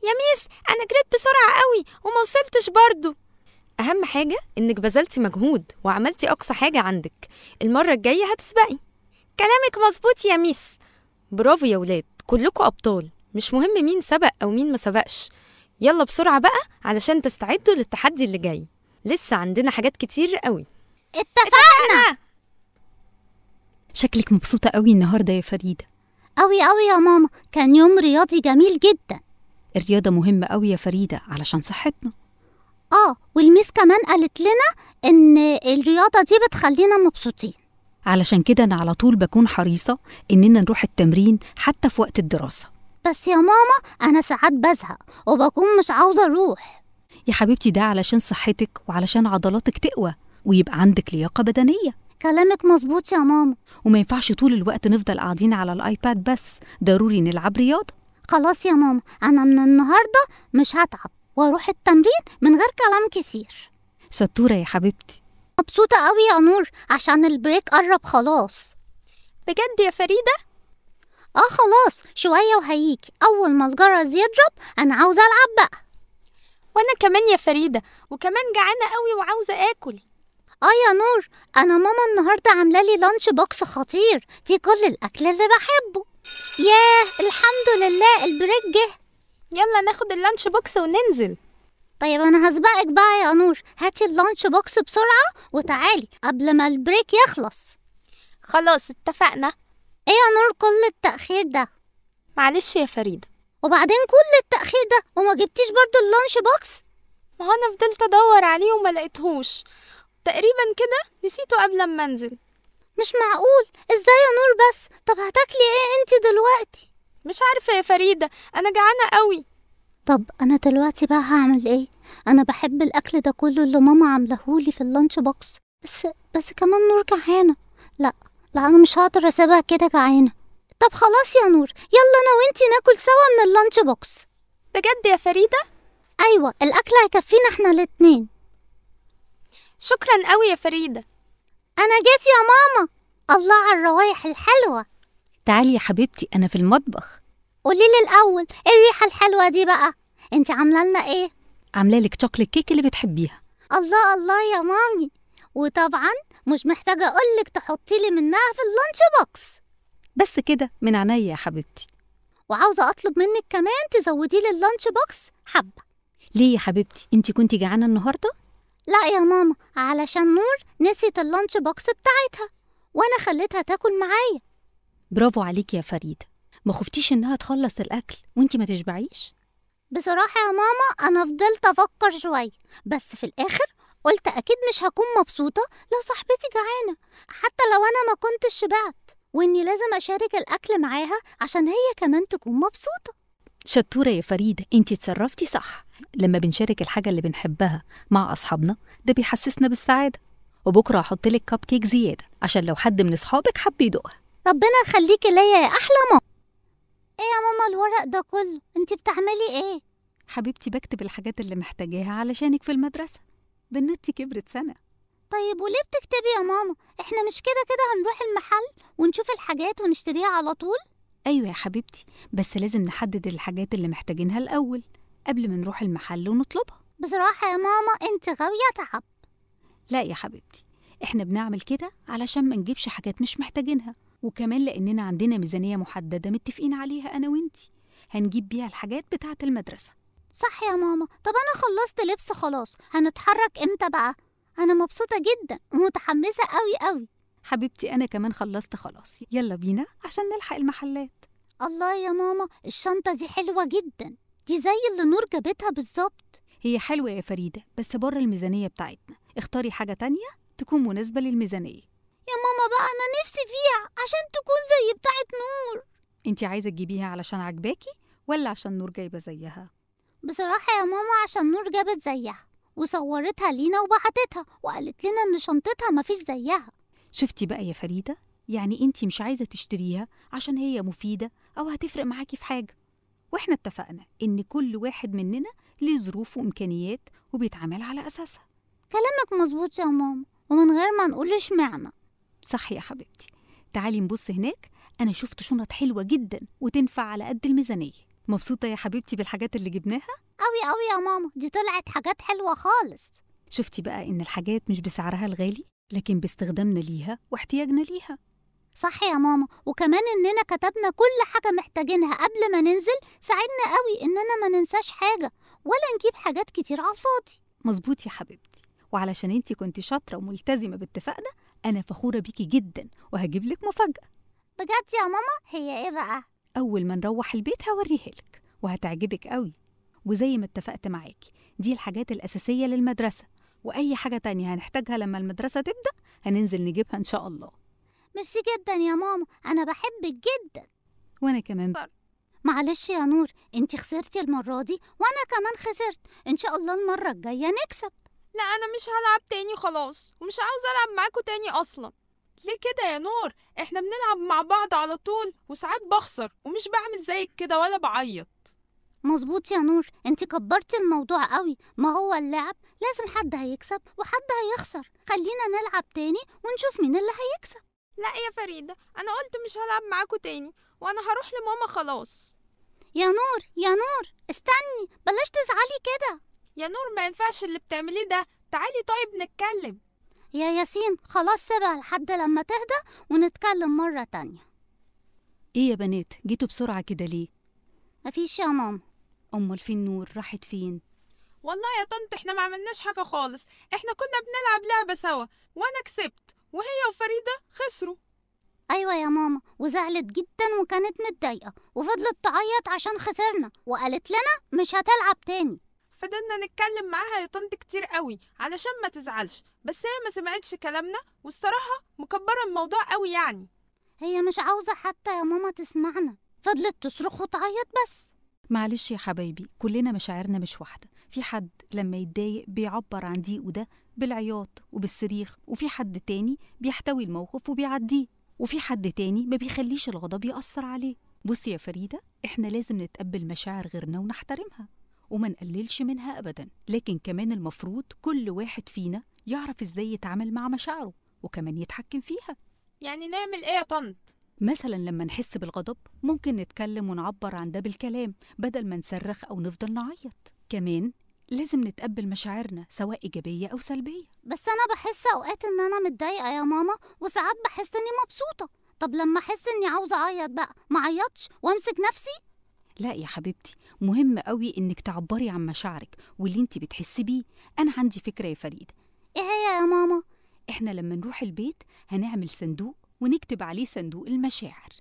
يا ميس أنا جريت بسرعة قوي وما وصلتش برضو. أهم حاجة إنك بذلتي مجهود وعملتي أقصى حاجة عندك، المرة الجاية هتسبقي. كلامك مظبوط يا ميس. برافو يا ولاد، كلكم أبطال، مش مهم مين سبق أو مين ما سبقش. يلا بسرعة بقى علشان تستعدوا للتحدي اللي جاي، لسه عندنا حاجات كتير قوي. اتفقنا. شكلك مبسوطة قوي النهاردة يا فريدة. قوي قوي يا ماما، كان يوم رياضي جميل جدا. الرياضة مهمة قوي يا فريدة علشان صحتنا. والميس كمان قالت لنا إن الرياضة دي بتخلينا مبسوطين. علشان كده أنا على طول بكون حريصة إننا نروح التمرين حتى في وقت الدراسة. بس يا ماما أنا ساعات بزهق وبكون مش عاوزة أروح. يا حبيبتي ده علشان صحتك وعلشان عضلاتك تقوى ويبقى عندك لياقة بدنية. كلامك مظبوط يا ماما. وما ينفعش طول الوقت نفضل قاعدين على الآيباد بس، ضروري نلعب رياضة. خلاص يا ماما، أنا من النهاردة مش هتعب واروح التمرين من غير كلام كتير. شطورة يا حبيبتي. مبسوطة قوي يا نور عشان ال break قرب خلاص. بجد يا فريدة؟ خلاص شوية وهيجي، أول ما الجرس يضرب أنا عاوزة ألعب بقى. وأنا كمان يا فريدة، وكمان جعانة قوي وعاوزة آكل. يا نور، أنا ماما النهاردة عاملة لي lunch box خطير في كل الأكل اللي بحبه. ياه الحمد لله ال break جه. يلا ناخد ال lunch box وننزل. طيب أنا هسبقك بقى يا نور، هاتي ال lunch box بسرعة وتعالي قبل ما ال break يخلص. خلاص اتفقنا. ايه يا نور كل التأخير ده؟ معلش يا فريدة. وبعدين كل التأخير ده وما جبتيش برضو ال lunch box؟ ما هو أنا فضلت أدور عليه وما لقيتهوش، تقريبا كده نسيته قبل ما أنزل. مش معقول، ازاي يا نور بس؟ طب هتاكلي ايه انت دلوقتي؟ مش عارفة يا فريدة، أنا جعانة قوي. طب أنا دلوقتي بقى هعمل إيه؟ أنا بحب الأكل ده كله اللي ماما عاملهولي في ال lunch box، بس كمان نور جعانة. لا لا أنا مش هقدر أسيبها كده جعانة. طب خلاص يا نور، يلا أنا وإنتي ناكل سوا من ال lunch box. بجد يا فريدة؟ أيوة، الأكل هيكفينا إحنا الاتنين. شكرا قوي يا فريدة. أنا جيت يا ماما. الله على الروايح الحلوة. تعالي يا حبيبتي، أنا في المطبخ. قولي لي الأول إيه الريحة الحلوة دي بقى؟ أنت عاملة لنا إيه؟ عاملة لك chocolate cake اللي بتحبيها. الله الله يا مامي. وطبعا مش محتاجة أقولك تحطي لي منها في ال lunch box. بس كده من عينيا يا حبيبتي. وعاوزة أطلب منك كمان تزودي لي ال lunch box حبة. ليه يا حبيبتي؟ أنت كنتي جعانة النهاردة؟ لا يا ماما، علشان نور نسيت ال lunch box بتاعتها وأنا خليتها تاكل معايا. برافو عليك يا فريدة، ما خفتيش إنها تخلص الأكل وإنتي ما تشبعيش؟ بصراحة يا ماما أنا فضلت أفكر شوية، بس في الآخر قلت أكيد مش هكون مبسوطة لو صاحبتي جعانة حتى لو أنا ما كنتش شبعت، وإني لازم أشارك الأكل معاها عشان هي كمان تكون مبسوطة. شطورة يا فريدة، انتي اتصرفتي صح. لما بنشارك الحاجة اللي بنحبها مع أصحابنا ده بيحسسنا بالسعادة. وبكرة هحطلك كب كيك زيادة عشان لو حد من أصحابك حب يدوقها. ربنا يخليكي ليا يا أحلى ماما. إيه يا ماما الورق ده كله؟ انتي بتعملي إيه؟ حبيبتي بكتب الحاجات اللي محتاجاها علشانك في المدرسة. بنتي كبرت سنة. طيب وليه بتكتبي يا ماما؟ احنا مش كده كده هنروح المحل ونشوف الحاجات ونشتريها على طول؟ أيوة يا حبيبتي، بس لازم نحدد الحاجات اللي محتاجينها الأول قبل ما نروح المحل ونطلبها. بصراحة يا ماما انت غاوية تعب. لا يا حبيبتي، احنا بنعمل كده علشان ما نجيبش حاجات مش محتاجينها، وكمان لأننا عندنا ميزانية محددة متفقين عليها أنا وإنتي هنجيب بيها الحاجات بتاعة المدرسة. صح يا ماما. طب أنا خلصت لبس خلاص، هنتحرك إمتى بقى؟ أنا مبسوطة جدا ومتحمسة قوي قوي. حبيبتي أنا كمان خلصت خلاص، يلا بينا عشان نلحق المحلات. الله يا ماما، الشنطة دي حلوة جدا، دي زي اللي نور جابتها بالظبط. هي حلوة يا فريدة بس بره الميزانية بتاعتنا، اختاري حاجة تانية تكون مناسبة للميزانية. يا ماما بقى أنا نفسي فيها عشان تكون زي بتاعت نور. انتي عايزة تجيبيها علشان عجباكي ولا عشان نور جايبة زيها؟ بصراحة يا ماما عشان نور جابت زيها وصورتها لينا وبعتتها وقالت لنا إن شنطتها مفيش زيها. شفتي بقى يا فريدة، يعني انتي مش عايزة تشتريها عشان هي مفيدة أو هتفرق معاكي في حاجة. واحنا اتفقنا إن كل واحد مننا ليه ظروف وإمكانيات وبيتعامل على أساسها. كلامك مظبوط يا ماما، ومن غير ما نقول اشمعنى. صح يا حبيبتي. تعالي نبص هناك، أنا شفت شنط حلوة جدا وتنفع على قد الميزانية. مبسوطة يا حبيبتي بالحاجات اللي جبناها؟ أوي أوي يا ماما، دي طلعت حاجات حلوة خالص. شفتي بقى إن الحاجات مش بسعرها الغالي، لكن باستخدامنا ليها واحتياجنا ليها. صح يا ماما، وكمان إننا كتبنا كل حاجة محتاجينها قبل ما ننزل ساعدنا قوي إننا ما ننساش حاجة ولا نجيب حاجات كتير على الفاضي. مظبوط يا حبيبتي، وعلشان انتي كنتي شاطرة وملتزمة باتفاقنا أنا فخورة بيكي جدا وهجيب لك مفاجأة. بجد يا ماما؟ هي إيه بقى؟ أول ما نروح البيت هوريها لك وهتعجبك قوي. وزي ما اتفقت معاكي دي الحاجات الأساسية للمدرسة، وأي حاجة تانية هنحتاجها لما المدرسة تبدأ هننزل نجيبها إن شاء الله. ميرسي جدا يا ماما، أنا بحبك جدا. وأنا كمان. معلش يا نور، انتي خسرتي المرة دي وأنا كمان خسرت، إن شاء الله المرة الجاية نكسب. لا أنا مش هلعب تاني خلاص، ومش عاوزة ألعب معاكوا تاني أصلا. ليه كده يا نور؟ احنا بنلعب مع بعض على طول وساعات بخسر ومش بعمل زيك كده ولا بعيط. مظبوط يا نور، انت كبرتي الموضوع قوي. ما هو اللعب لازم حد هيكسب وحد هيخسر، خلينا نلعب تاني ونشوف مين اللي هيكسب. لا يا فريدة، أنا قلت مش هلعب معاكوا تاني وأنا هروح لماما خلاص. يا نور يا نور استني، بلاش تزعلي كده. يا نور ما ينفعش اللي بتعمليه ده، تعالي طيب نتكلم. يا ياسين خلاص سيبها لحد لما تهدى ونتكلم مرة تانية. ايه يا بنات جيتوا بسرعة كده ليه؟ مفيش يا ماما. أمال فين نور؟ راحت فين؟ والله يا طنط احنا ما عملناش حاجة خالص، احنا كنا بنلعب لعبة سوا وانا كسبت وهي وفريدة خسروا. ايوه يا ماما، وزعلت جدا وكانت متضايقة وفضلت تعيط عشان خسرنا وقالت لنا مش هتلعب تاني. فضلنا نتكلم معاها يا طنط كتير قوي علشان ما تزعلش، بس هي ما سمعتش كلامنا والصراحة مكبرة الموضوع قوي يعني. هي مش عاوزة حتى يا ماما تسمعنا، فضلت تصرخ وتعيط بس. معلش يا حبايبي، كلنا مشاعرنا مش واحدة، في حد لما يتضايق بيعبر عن ضيقه ده بالعياط وبالصريخ، وفي حد تاني بيحتوي الموقف وبيعديه، وفي حد تاني ما بيخليش الغضب يأثر عليه. بصي يا فريدة، احنا لازم نتقبل مشاعر غيرنا ونحترمها وما نقللش منها أبداً، لكن كمان المفروض كل واحد فينا يعرف إزاي يتعامل مع مشاعره وكمان يتحكم فيها. يعني نعمل إيه يا طنط؟ مثلاً لما نحس بالغضب ممكن نتكلم ونعبر عن ده بالكلام بدل ما نصرخ أو نفضل نعيط. كمان لازم نتقبل مشاعرنا سواء إيجابية أو سلبية. بس أنا بحس أوقات إن أنا متضايقة يا ماما، وساعات بحس إني مبسوطة. طب لما أحس إني عاوزة أعيط بقى ما أعيطش وأمسك نفسي؟ لا يا حبيبتي، مهم قوي إنك تعبري عن مشاعرك واللي انت بتحسي بيه. أنا عندي فكرة يا فريدة. إيه هي يا ماما؟ إحنا لما نروح البيت هنعمل صندوق ونكتب عليه صندوق المشاعر.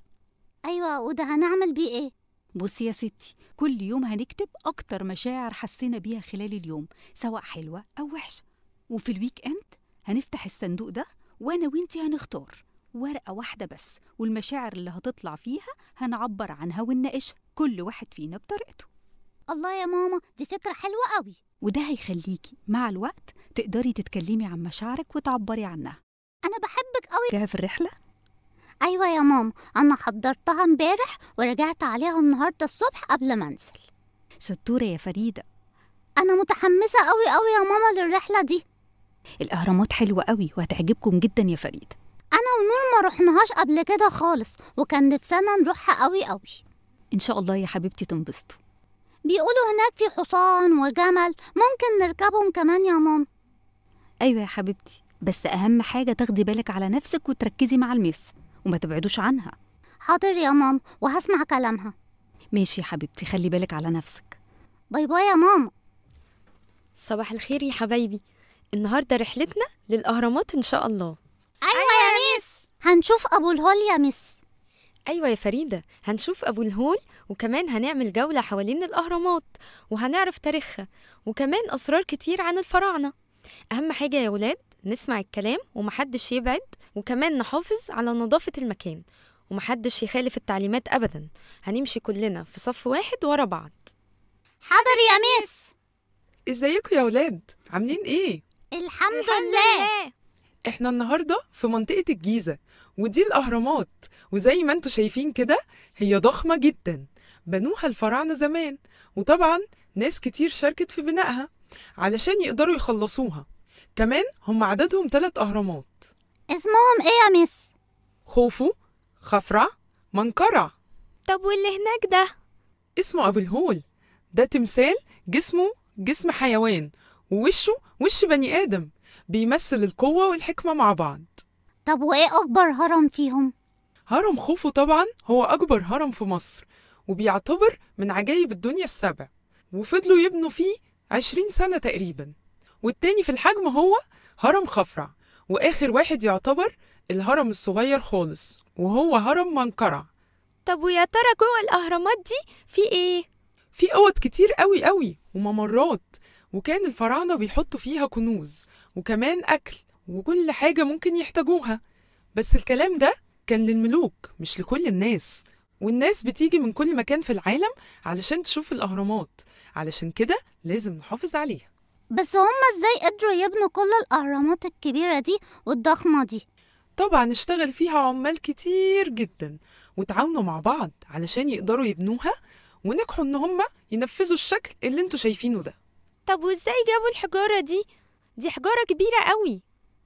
أيوة، وده هنعمل بيه إيه؟ بصي يا ستي، كل يوم هنكتب أكتر مشاعر حسينا بيها خلال اليوم، سواء حلوة أو وحشة. وفي ال weekend هنفتح الصندوق ده وأنا وإنتي هنختار ورقة واحدة بس، والمشاعر اللي هتطلع فيها هنعبر عنها ونناقشها كل واحد فينا بطريقته. الله يا ماما، دي فكرة حلوة قوي. وده هيخليكي مع الوقت تقدري تتكلمي عن مشاعرك وتعبري عنها. أنا بحبك قوي. جاهزة في الرحلة؟ أيوة يا ماما، أنا حضرتها امبارح ورجعت عليها النهاردة الصبح قبل ما أنزل. شطورة يا فريدة. أنا متحمسة قوي قوي يا ماما للرحلة دي. الأهرامات حلوة قوي وهتعجبكم جدا يا فريدة. أنا ونور ما رحناهاش قبل كده خالص، وكان نفسنا نروحها قوي قوي. إن شاء الله يا حبيبتي تنبسطوا. بيقولوا هناك في حصان وجمل ممكن نركبهم كمان يا ماما. أيوة يا حبيبتي، بس أهم حاجة تاخدي بالك على نفسك وتركزي مع الميس وما تبعدوش عنها. حاضر يا ماما، وهسمع كلامها. ماشي يا حبيبتي، خلي بالك على نفسك. bye bye يا ماما. صباح الخير يا حبايبي. النهاردة رحلتنا للأهرامات إن شاء الله. أيوة يا ميس، هنشوف أبو الهول يا ميس. أيوة يا فريدة، هنشوف أبو الهول، وكمان هنعمل جولة حوالين الأهرامات وهنعرف تاريخها، وكمان أسرار كتير عن الفراعنة. أهم حاجة يا ولاد نسمع الكلام ومحدش يبعد، وكمان نحافظ على نظافة المكان ومحدش يخالف التعليمات أبدا. هنمشي كلنا في صف واحد ورا بعض. حاضر يا ميس. ازيكم يا ولاد، عاملين ايه؟ الحمد لله. احنا النهارده في منطقة الجيزة، ودي الأهرامات، وزي ما انتوا شايفين كده هي ضخمة جدا، بنوها الفراعنة زمان، وطبعا ناس كتير شاركت في بنائها علشان يقدروا يخلصوها. كمان هم عددهم 3 أهرامات. اسمهم ايه يا ميس؟ خوفو، خفرع، منقرع. طب واللي هناك ده؟ اسمه أبو الهول. ده تمثال جسمه جسم حيوان ووشه وش بني آدم، بيمثل القوة والحكمة مع بعض. طب وإيه أكبر هرم فيهم؟ هرم خوفو طبعا هو أكبر هرم في مصر، وبيعتبر من عجائب الدنيا 7، وفضلوا يبنوا فيه 20 سنة تقريبا. والتاني في الحجم هو هرم خفرع، وآخر واحد يعتبر الهرم الصغير خالص وهو هرم منقرع. طب ويا ترى جوه الأهرامات دي في إيه؟ في أوض كتير قوي قوي وممرات، وكان الفراعنة بيحطوا فيها كنوز وكمان أكل وكل حاجة ممكن يحتاجوها. بس الكلام ده كان للملوك مش لكل الناس، والناس بتيجي من كل مكان في العالم علشان تشوف الأهرامات، علشان كده لازم نحافظ عليها. بس هما ازاي قدروا يبنوا كل الأهرامات الكبيرة دي والضخمة دي؟ طبعا اشتغل فيها عمال كتير جدا وتعاونوا مع بعض علشان يقدروا يبنوها، ونجحوا ان هما ينفذوا الشكل اللي انتوا شايفينه ده. طب وازاي جابوا الحجارة دي؟ دي حجارة كبيرة قوي.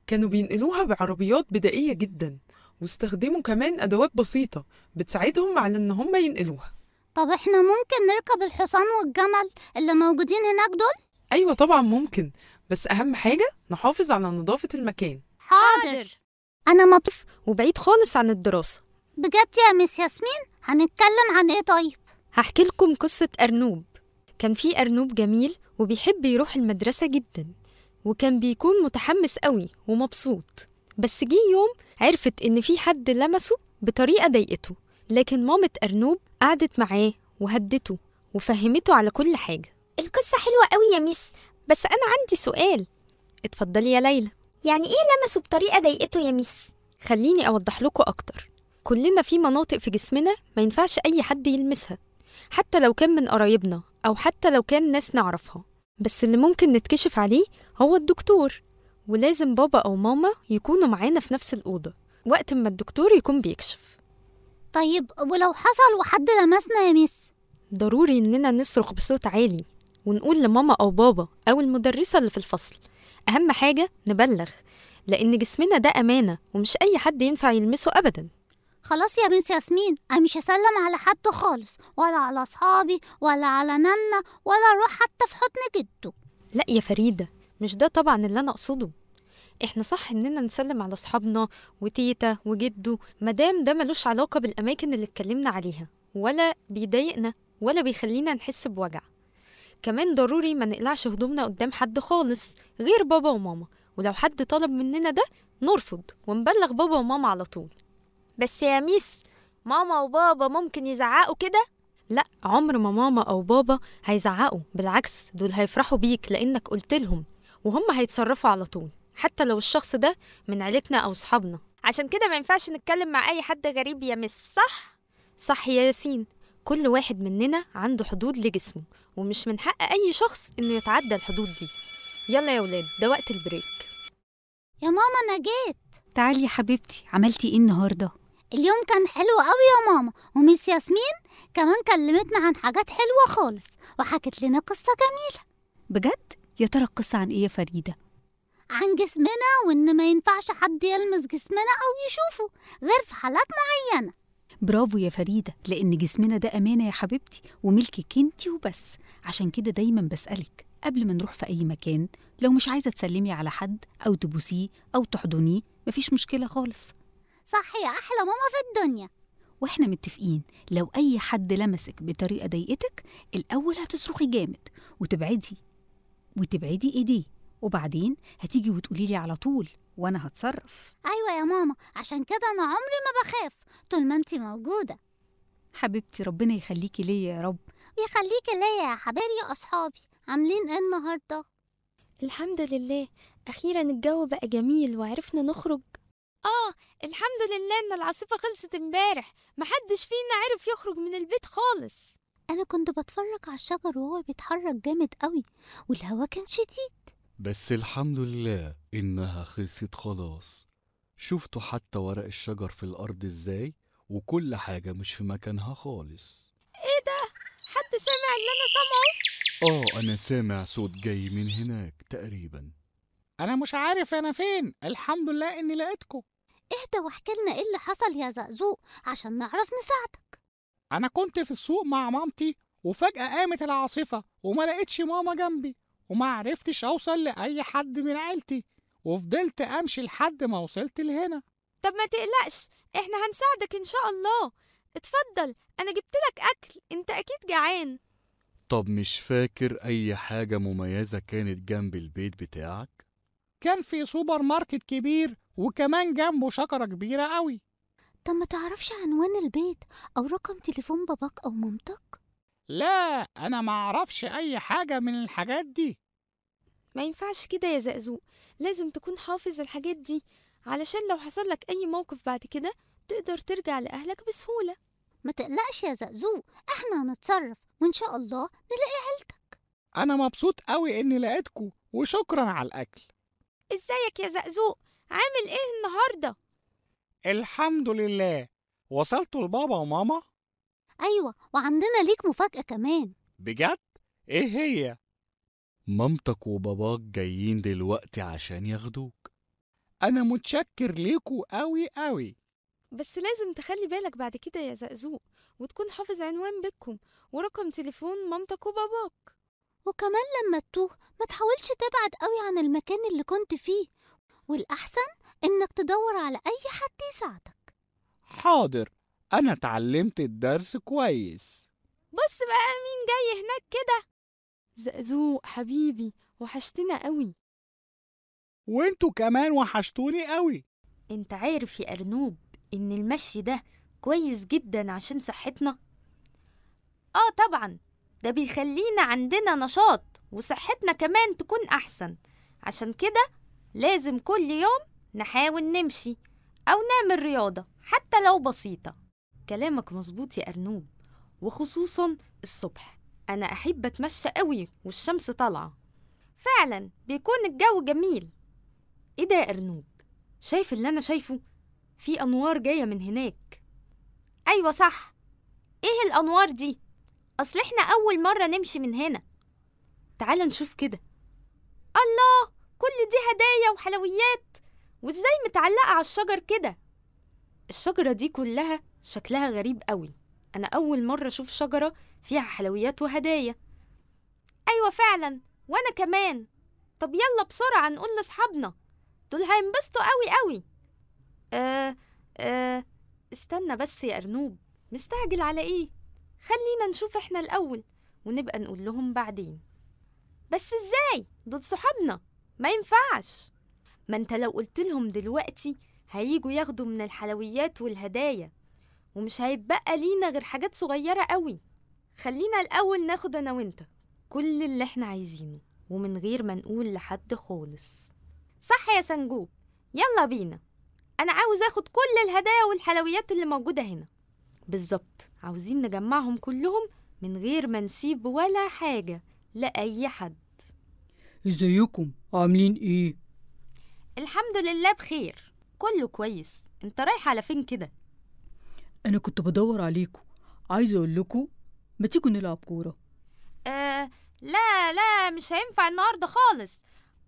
كانوا بينقلوها بعربيات بدائية جدا، واستخدموا كمان أدوات بسيطة بتساعدهم على إن هم ينقلوها. طب احنا ممكن نركب الحصان والجمل اللي موجودين هناك دول؟ أيوة طبعا ممكن، بس أهم حاجة نحافظ على نظافة المكان. حاضر. أنا مبسوط وبعيد خالص عن الدراسة. بجد يا مس ياسمين؟ هنتكلم عن إيه طيب؟ هحكي لكم قصة أرنوب. كان في أرنوب جميل وبيحب يروح المدرسة جدا، وكان بيكون متحمس قوي ومبسوط. بس جه يوم عرفت إن في حد لمسه بطريقة ضايقته، لكن مامة أرنوب قعدت معاه وهدته وفهمته على كل حاجة. القصة حلوة قوي يا ميس، بس أنا عندي سؤال. اتفضلي يا ليلى. يعني إيه لمسه بطريقة ضايقته يا ميس؟ خليني أوضح لكم أكتر. كلنا في مناطق في جسمنا ما ينفعش أي حد يلمسها، حتى لو كان من قرايبنا أو حتى لو كان ناس نعرفها. بس اللي ممكن نتكشف عليه هو الدكتور، ولازم بابا أو ماما يكونوا معانا في نفس الأوضة وقت ما الدكتور يكون بيكشف. طيب ولو حصل وحد لمسنا يا ميس؟ ضروري إننا نصرخ بصوت عالي ونقول لماما أو بابا أو المدرسة اللي في الفصل. أهم حاجة نبلغ، لأن جسمنا ده أمانة ومش أي حد ينفع يلمسه أبدا. خلاص يا بنت ياسمين، أنا مش هسلم على حد خالص، ولا على أصحابي ولا على نانا، ولا أروح حتى في حضن جده. لا يا فريدة، مش ده طبعا اللي أنا أقصده. إحنا صح إننا نسلم على أصحابنا وتيتا وجده، مادام ده ملوش علاقة بالأماكن اللي اتكلمنا عليها، ولا بيضايقنا ولا بيخلينا نحس بوجع. كمان ضروري ما نقلعش هدومنا قدام حد خالص غير بابا وماما، ولو حد طلب مننا ده نرفض ونبلغ بابا وماما على طول. بس يا ميس، ماما وبابا ممكن يزعقوا كده؟ لا، عمر ما ماما أو بابا هيزعقوا، بالعكس دول هيفرحوا بيك لأنك قلت لهم، وهم هيتصرفوا على طول حتى لو الشخص ده من عيلتنا أو صحابنا. عشان كده ما ينفعش نتكلم مع أي حد غريب يا مس، صح؟ صح يا ياسين، كل واحد مننا عنده حدود لجسمه، ومش من حق أي شخص إنه يتعدى الحدود دي. يلا يا ولاد، ده وقت ال break. يا ماما أنا جيت. تعالي يا حبيبتي، عملتي إيه النهاردة؟ اليوم كان حلو قوي يا ماما، و Miss ياسمين كمان كلمتنا عن حاجات حلوة خالص وحكت لنا قصة جميلة. بجد؟ يا ترى القصة عن إيه يا فريدة؟ عن جسمنا، وإن ما ينفعش حد يلمس جسمنا أو يشوفه غير في حالات معينة. برافو يا فريدة، لأن جسمنا ده أمانة يا حبيبتي وملكك انتي وبس. عشان كده دايما بسألك قبل ما نروح في أي مكان، لو مش عايزة تسلمي على حد أو تبوسيه أو تحضنيه مفيش مشكلة خالص. صح يا أحلى ماما في الدنيا. واحنا متفقين لو أي حد لمسك بطريقة ضايقتك الأول هتصرخي جامد وتبعدي إيديه، وبعدين هتيجي وتقولي لي على طول وأنا هتصرف. أيوة يا ماما، عشان كده أنا عمري ما بخاف طول ما أنتي موجودة. حبيبتي ربنا يخليكي ليا يا رب. ويخليكي ليا يا حبايبي. يا أصحابي، عاملين إيه النهاردة؟ الحمد لله، أخيرا الجو بقى جميل وعرفنا نخرج. الحمد لله إن العاصفة خلصت امبارح، محدش فينا عرف يخرج من البيت خالص. أنا كنت بتفرج على الشجر وهو بيتحرك جامد قوي، والهوا كان شديد. بس الحمد لله إنها خلصت خلاص. شفتوا حتى ورق الشجر في الأرض إزاي، وكل حاجة مش في مكانها خالص. إيه ده؟ حد سامع اللي أنا سامعه؟ أنا سامع صوت جاي من هناك تقريبا. أنا مش عارف أنا فين، الحمد لله إني لقيتكم. اهدى واحكي لنا إيه اللي حصل يا زقزوق عشان نعرف نساعدك. أنا كنت في السوق مع مامتي، وفجأة قامت العاصفة وما لقيتش ماما جنبي، وما عرفتش أوصل لأي حد من عيلتي، وفضلت أمشي لحد ما وصلت لهنا. طب ما تقلقش، إحنا هنساعدك إن شاء الله. اتفضل، أنا جبت لك أكل، أنت أكيد جعان. طب مش فاكر أي حاجة مميزة كانت جنب البيت بتاعك؟ كان في سوبر ماركت كبير، وكمان جنبه شجرة كبيرة قوي. طب ما تعرفش عنوان البيت أو رقم تليفون باباك أو مامتك؟ لا، أنا ما أعرفش أي حاجة من الحاجات دي. ما ينفعش كده يا زقزوق، لازم تكون حافظ الحاجات دي علشان لو حصل لك أي موقف بعد كده تقدر ترجع لأهلك بسهولة. ما تقلقش يا زقزوق، احنا هنتصرف وإن شاء الله نلاقي عيلتك. أنا مبسوط قوي إني لقيتكم، وشكرا على الأكل. ازيك يا زقزوق، عامل ايه النهاردة؟ الحمد لله. وصلتوا لبابا وماما؟ أيوة، وعندنا ليك مفاجأة كمان. بجد؟ ايه هي؟ مامتك وباباك جايين دلوقتي عشان ياخدوك. أنا متشكر ليكوا قوي قوي. بس لازم تخلي بالك بعد كده يا زقزوق، وتكون حافظ عنوان بيتكم ورقم تليفون مامتك وباباك. وكمان لما تتوه ما تحاولش تبعد قوي عن المكان اللي كنت فيه، والأحسن إنك تدور على أي حد يساعدك. حاضر، أنا اتعلمت الدرس كويس. بص بقى مين جاي هناك كده. زقزوق حبيبي، وحشتنا قوي. وانتوا كمان وحشتوني قوي. انت عارف يا أرنوب إن المشي ده كويس جدا عشان صحتنا؟ طبعا، ده بيخلينا عندنا نشاط وصحتنا كمان تكون أحسن. عشان كده لازم كل يوم نحاول نمشي أو نعمل رياضة حتى لو بسيطة. كلامك مظبوط يا أرنوب، وخصوصا الصبح. أنا أحب أتمشى قوي والشمس طالعة، فعلا بيكون الجو جميل. إيه ده يا أرنوب؟ شايف اللي أنا شايفه؟ في أنوار جاية من هناك. أيوة صح، إيه الأنوار دي؟ أصل إحنا أول مرة نمشي من هنا. تعال نشوف كده. الله، كل دي هدايا وحلويات، وإزاي متعلقة على الشجر كده؟ الشجرة دي كلها شكلها غريب قوي، أنا أول مرة أشوف شجرة فيها حلويات وهدايا. أيوة فعلا، وأنا كمان. طب يلا بسرعة نقول لأصحابنا، دول هينبسطوا قوي قوي. استنى بس يا أرنوب، مستعجل على إيه؟ خلينا نشوف إحنا الأول ونبقى نقول لهم بعدين. بس إزاي؟ دول صحابنا، ما ينفعش. ما انت لو قلت لهم دلوقتي هيجوا ياخدوا من الحلويات والهدايا، ومش هيتبقى لينا غير حاجات صغيرة قوي. خلينا الأول ناخد أنا وإنت كل اللي احنا عايزينه ومن غير ما نقول لحد خالص. صح يا سنجوب؟ يلا بينا، أنا عاوز أخد كل الهدايا والحلويات اللي موجودة هنا. بالظبط، عاوزين نجمعهم كلهم من غير ما نسيب ولا حاجة لأي حد. ازيكم عاملين ايه؟ الحمد لله بخير، كله كويس. انت رايح على فين كده؟ انا كنت بدور عليكم، عايزه اقول لكم ما تيجوا نلعب كوره. لا لا، مش هينفع النهارده خالص،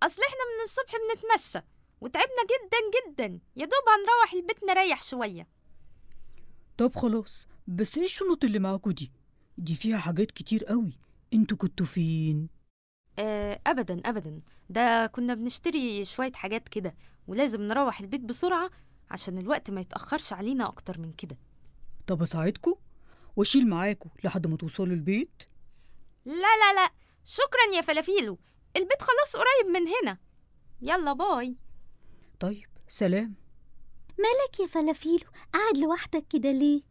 اصل احنا من الصبح بنتمشى وتعبنا جدا جدا، يا دوب هنروح البيت نريح شويه. طب خلاص، بس ايه الشنط اللي معاكوا دي؟ دي فيها حاجات كتير قوي. انتوا كنتوا فين؟ ابدا ابدا، ده كنا بنشتري شويه حاجات كده، ولازم نروح البيت بسرعه عشان الوقت ما يتاخرش علينا اكتر من كده. طب اساعدكوا واشيل معاكوا لحد ما توصلوا البيت؟ لا لا لا، شكرا يا فلافيلو، البيت خلاص قريب من هنا. يلا bye. طيب سلام. مالك يا فلافيلو قاعد لوحدك كده ليه؟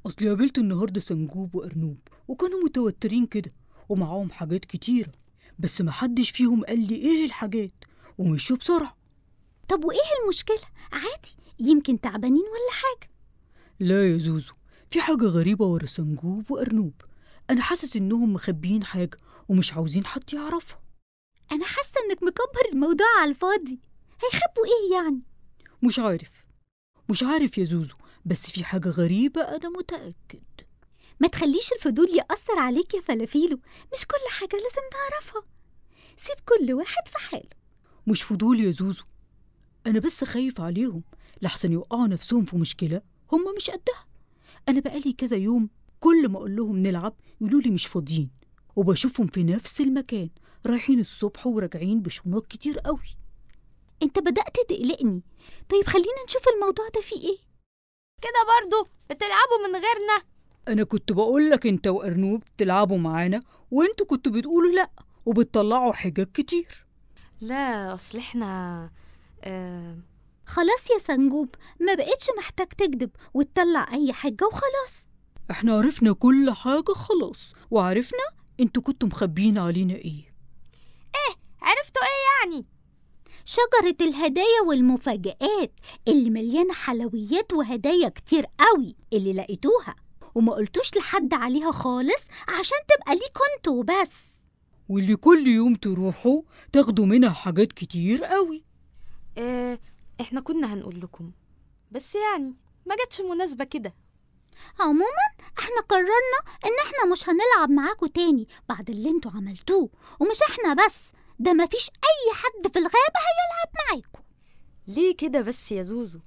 اصلي قابلت النهارده سنجوب وارنوب وكانوا متوترين كده ومعاهم حاجات كتيره، بس محدش فيهم قال لي ايه الحاجات ومشوا بسرعه. طب وايه المشكله؟ عادي، يمكن تعبانين ولا حاجه. لا يا زوزو، في حاجه غريبه ورا سنجوب وارنوب، انا حاسس انهم مخبيين حاجه ومش عاوزين حد يعرفها. انا حاسه انك مكبر الموضوع على الفاضي، هيخبوا ايه يعني؟ مش عارف يا زوزو، بس في حاجة غريبة أنا متأكد. ما تخليش الفضول يأثر عليك يا فلافيلو، مش كل حاجة لازم نعرفها، سيب كل واحد في حاله. مش فضول يا زوزو، أنا بس خايف عليهم لحسن يوقعوا نفسهم في مشكلة هم مش قدها. أنا بقالي كذا يوم كل ما أقول لهم نلعب يقولوا لي مش فاضيين، وبشوفهم في نفس المكان رايحين الصبح وراجعين بشنط كتير قوي. انت بدأت تقلقني. طيب خلينا نشوف الموضوع ده فيه ايه. كده برضو بتلعبوا من غيرنا؟ انا كنت بقولك انت وارنوب تلعبوا معانا وانتوا كنتوا بتقولوا لا وبتطلعوا حاجات كتير. لا اصل احنا خلاص يا سنجوب، ما بقتش محتاج تكذب وتطلع اي حاجة وخلاص. احنا عرفنا كل حاجة خلاص، وعرفنا انتوا كنتوا مخبيين علينا ايه. ايه عرفتوا ايه يعني؟ شجرة الهدايا والمفاجآت اللي مليانة حلويات وهدايا كتير قوي اللي لقيتوها وما قلتوش لحد عليها خالص عشان تبقى ليكوا انتوا وبس، واللي كل يوم تروحوا تاخدوا منها حاجات كتير قوي. احنا كنا هنقول لكم بس يعني ما جاتش مناسبة كده. عموما احنا قررنا ان احنا مش هنلعب معاكوا تاني بعد اللي انتوا عملتوه، ومش احنا بس، ده مفيش اي حد في الغابة هيلعب معاكم. ليه كده بس يا زوزو؟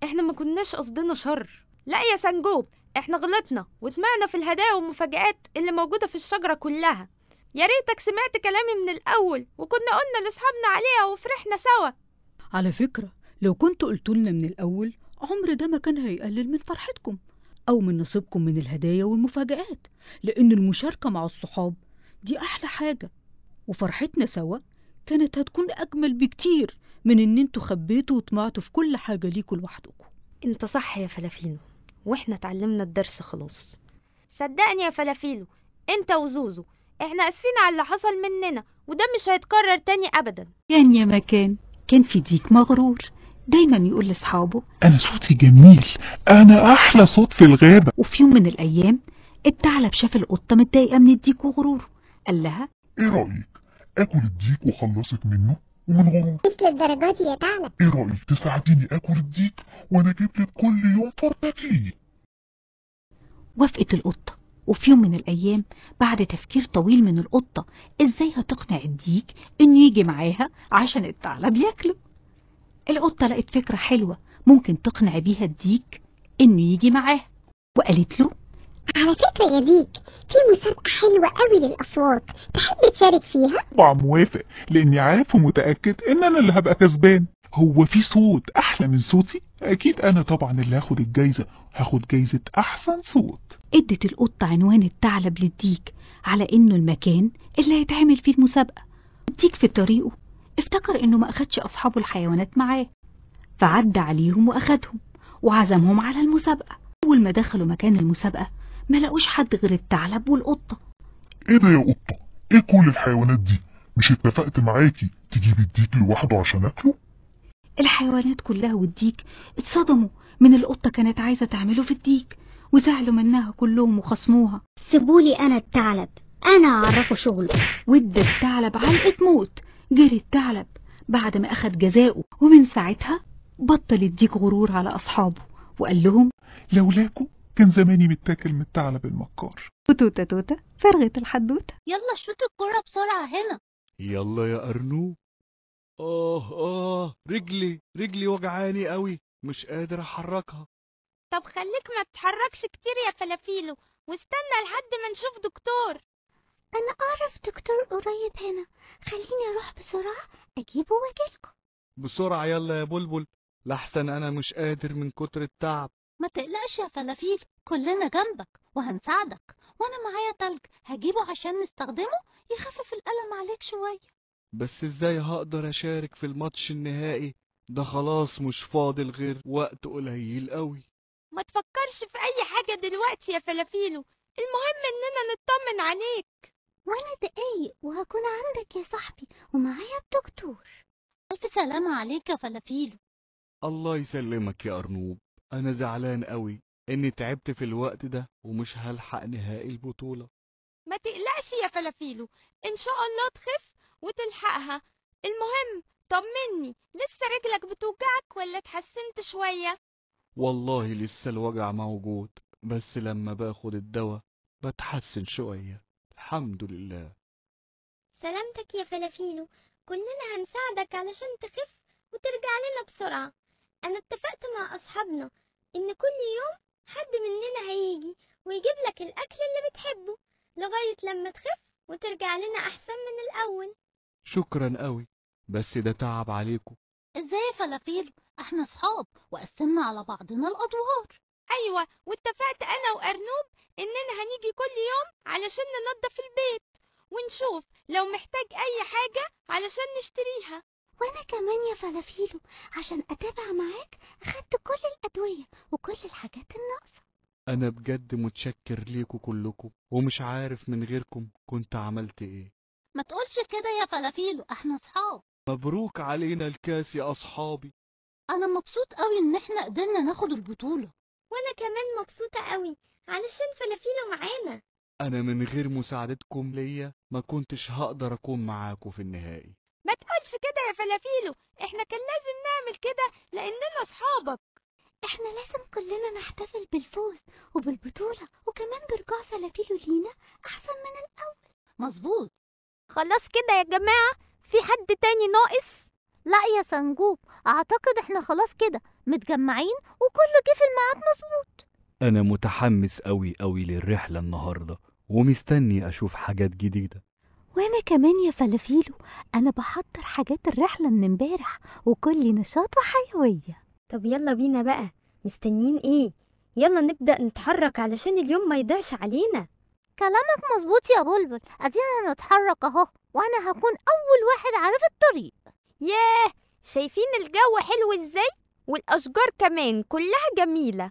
احنا ما كناش قصدنا شر. لا يا سنجوب، احنا غلطنا وطمعنا في الهدايا والمفاجآت اللي موجودة في الشجرة كلها. يا ريتك سمعت كلامي من الأول وكنا قلنا لأصحابنا عليها وفرحنا سوا. على فكرة لو كنتوا قلتوا لنا من الأول عمر ده ما كان هيقلل من فرحتكم أو من نصيبكم من الهدايا والمفاجآت، لأن المشاركة مع الصحاب دي أحلى حاجة، وفرحتنا سوا كانت هتكون أجمل بكتير من إن انتوا خبيتوا وطمعتوا في كل حاجة ليكوا لوحدكم. انت صح يا فلافيلو، واحنا اتعلمنا الدرس خلاص. صدقني يا فلافيلو، انت وزوزو احنا اسفين على اللي حصل مننا، وده مش هيتكرر تاني ابدا. كان يا مكان كان في ديك مغرور دايما يقول لاصحابه انا صوتي جميل، انا احلى صوت في الغابة. وفي يوم من الايام الثعلب شاف القطة متضايقة من الديك وغروره، قال لها ايه رأيك اكل الديك وخلصك منه ومن غروره؟ مش للدرجة دي يا ثعلب. ايه رأيك تساعديني اكل الديك وانا اجيب لك كل يوم فار تاكليه؟ وافقت القطة. وفي يوم من الأيام بعد تفكير طويل من القطة إزاي هتقنع الديك إنه يجي معاها عشان الثعلب ياكله، القطة لقت فكرة حلوة ممكن تقنع بيها الديك إنه يجي معاها، وقالت له على فكرة يا ديك في مسابقة حلوة قوي للأصوات، تحب تشارك فيها؟ طبعا موافق، لأني عارف ومتأكد إن أنا اللي هبقى كسبان. هو في صوت أحلى من صوتي؟ أكيد أنا طبعا اللي هاخد الجايزة، هاخد جايزة أحسن صوت. ادت القطة عنوان الثعلب للديك على إنه المكان اللي هيتعمل فيه المسابقة. الديك في طريقه افتكر إنه ما أخدش أصحابه الحيوانات معاه، فعدى عليهم وأخدهم وعزمهم على المسابقة. أول ما دخلوا مكان المسابقة ما لقوش حد غير الثعلب والقطة. ايه ده يا قطة؟ ايه كل الحيوانات دي؟ مش اتفقت معاكي تجيبي الديك لوحده عشان اكله؟ الحيوانات كلها والديك اتصدموا من القطة كانت عايزة تعمله في الديك، وزعلوا منها كلهم وخصموها. سيبولي أنا الثعلب، أنا أعرفه شغله. وادى الثعلب علقة موت. جري الثعلب بعد ما أخد جزاؤه، ومن ساعتها بطل الديك غرور على أصحابه وقال لهم لولاكوا كان زماني متاكل من الثعلب المكار. وتوتة توتة فرغت الحدوتة. يلا شوت الكرة بسرعة هنا. يلا يا أرنوب. رجلي وجعاني قوي، مش قادر أحركها. طب خليك ما تتحركش كتير يا فلافيلو، واستنى لحد ما نشوف دكتور. أنا أعرف دكتور قريب هنا، خليني أروح بسرعة أجيبه وأجيلكم. بسرعة يلا يا بلبل، لحسن أنا مش قادر من كتر التعب. ما تقلقش يا فلافيلو، كلنا جنبك وهنساعدك، وأنا معايا تلج هجيبه عشان نستخدمه يخفف الألم عليك شوية. بس ازاي هقدر أشارك في الماتش النهائي ده؟ خلاص مش فاضل غير وقت قليل قوي. ما تفكرش في أي حاجة دلوقتي يا فلافيلو، المهم إننا نطمن عليك. وأنا دقايق وهكون عندك يا صاحبي ومعايا الدكتور. ألف سلامة عليك يا فلافيلو. الله يسلمك يا أرنوب، أنا زعلان قوي إني تعبت في الوقت ده ومش هلحق نهائي البطولة. ما تقلقش يا فلافيلو، إن شاء الله تخف وتلحقها. المهم طمني، لسه رجلك بتوجعك ولا اتحسنت شوية؟ والله لسه الوجع موجود، بس لما باخد الدواء بتحسن شوية الحمد لله. سلامتك يا فلافيلو، كلنا هنساعدك علشان تخف وترجع لنا بسرعة. أنا اتفقت مع أصحابنا إن كل يوم حد مننا هيجي ويجيب لك الأكل اللي بتحبه لغاية لما تخف وترجع لنا أحسن من الأول. شكرا قوي، بس ده تعب عليكم. ازاي يا فلافيلو؟ احنا صحاب وقسمنا على بعضنا الأدوار. أيوة، واتفقت أنا وأرنوب إننا هنيجي كل يوم علشان ننظف البيت ونشوف لو محتاج أي حاجة علشان نشتريها. وأنا كمان يا فلافيلو عشان أتابع معاك أخدت كل الأدوية وكل الحاجات الناقصة. أنا بجد متشكر ليكوا كلكم، ومش عارف من غيركم كنت عملت إيه. ما تقولش كده يا فلافيلو، احنا صحاب. مبروك علينا الكاس يا أصحابي. أنا مبسوط قوي إن احنا قدرنا ناخد البطولة. وأنا كمان مبسوطة قوي علشان فلافيلو معانا. أنا من غير مساعدتكم ليا ما كنتش هقدر أكون معاكم في النهائي. ما تقولش كده يا فلافيلو، احنا كان لازم نعمل كده لأننا أصحابك. احنا لازم كلنا نحتفل بالفوز وبالبطولة، وكمان برجوع فلافيلو لينا أحسن من الأول. مظبوط. خلاص كده يا جماعة، في حد تاني ناقص؟ لا يا سنجوب، أعتقد احنا خلاص كده متجمعين وكله جه في الميعاد مظبوط. أنا متحمس أوي أوي للرحلة النهاردة ومستني أشوف حاجات جديدة. وأنا كمان يا فلافيلو، أنا بحضر حاجات الرحلة من امبارح وكل نشاط وحيوية. طب يلا بينا بقى، مستنيين ايه؟ يلا نبدأ نتحرك علشان اليوم ما يضيعش علينا. كلامك مظبوط يا بلبل، ادينا نتحرك اهو، وانا هكون اول واحد عارف الطريق. ياه، شايفين الجو حلو ازاي؟ والاشجار كمان كلها جميلة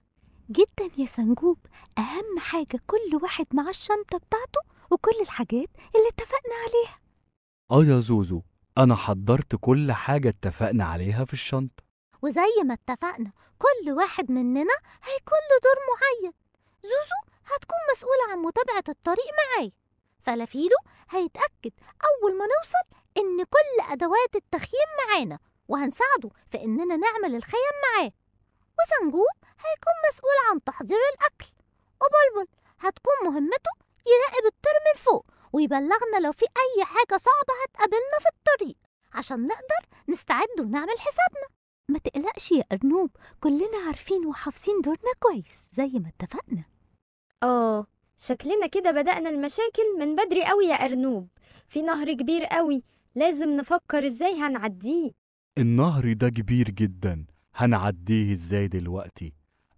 جدا يا سنجوب. اهم حاجة كل واحد مع الشنطة بتاعته وكل الحاجات اللي اتفقنا عليها. اه يا زوزو، انا حضرت كل حاجة اتفقنا عليها في الشنطة. وزي ما اتفقنا كل واحد مننا هيكون له دور معين. زوزو هتكون مسؤولة عن متابعة الطريق معايا، فلافيلو هيتأكد أول ما نوصل إن كل أدوات التخييم معانا وهنساعده في إننا نعمل الخيم معاه، وسنجوب هيكون مسؤول عن تحضير الأكل، وبلبل هتكون مهمته يراقب الطير من فوق ويبلغنا لو في أي حاجة صعبة هتقابلنا في الطريق عشان نقدر نستعد ونعمل حسابنا. ما تقلقش يا أرنوب، كلنا عارفين وحافظين دورنا كويس زي ما اتفقنا. اه شكلنا كده بدأنا المشاكل من بدري قوي يا أرنوب. في نهر كبير قوي لازم نفكر ازاي هنعديه. النهر ده كبير جدا، هنعديه ازاي دلوقتي؟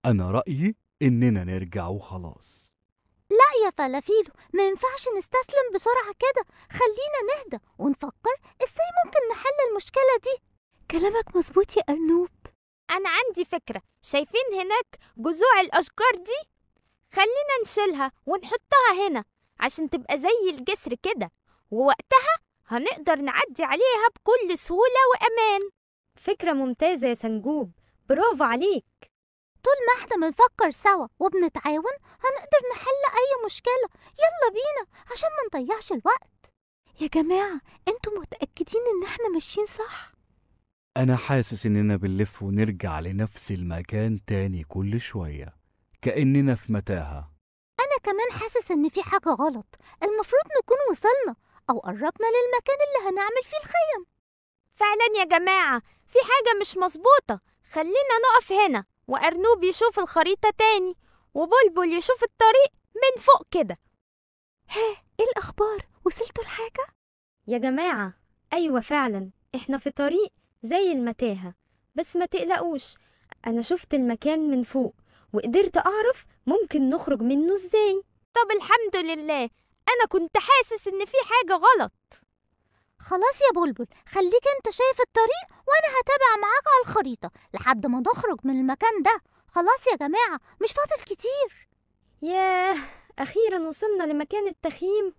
أنا رأيي إننا نرجع وخلاص. لا يا فلافيلو، ما ينفعش نستسلم بسرعة كده، خلينا نهدى ونفكر ازاي ممكن نحل المشكلة دي. كلامك مظبوط يا أرنوب. أنا عندي فكرة. شايفين هناك جذوع الأشجار دي؟ خلينا نشيلها ونحطها هنا عشان تبقى زي الجسر كده، ووقتها هنقدر نعدي عليها بكل سهولة وأمان. فكرة ممتازة يا سنجوب، برافو عليك. طول ما احنا بنفكر سوا وبنتعاون هنقدر نحل أي مشكلة. يلا بينا عشان ما نضيعش الوقت. يا جماعة انتوا متأكدين ان احنا ماشيين صح؟ أنا حاسس إننا بنلف ونرجع لنفس المكان تاني كل شوية، كأننا في متاهة. أنا كمان حاسس إن في حاجة غلط. المفروض نكون وصلنا أو قربنا للمكان اللي هنعمل فيه الخيم. فعلا يا جماعة في حاجة مش مظبوطة. خلينا نقف هنا وأرنوب يشوف الخريطة تاني وبلبل يشوف الطريق من فوق كده. ها، إيه الأخبار؟ وصلتوا لحاجة؟ يا جماعة أيوة فعلا إحنا في طريق زي المتاهة، بس ما تقلقوش، أنا شفت المكان من فوق وقدرت أعرف ممكن نخرج منه إزاي. طب الحمد لله، أنا كنت حاسس إن في حاجة غلط. خلاص يا بلبل، خليك أنت شايف الطريق وأنا هتابع معاك على الخريطة لحد ما نخرج من المكان ده. خلاص يا جماعة مش فاضل كتير. ياه، أخيرا وصلنا لمكان التخييم.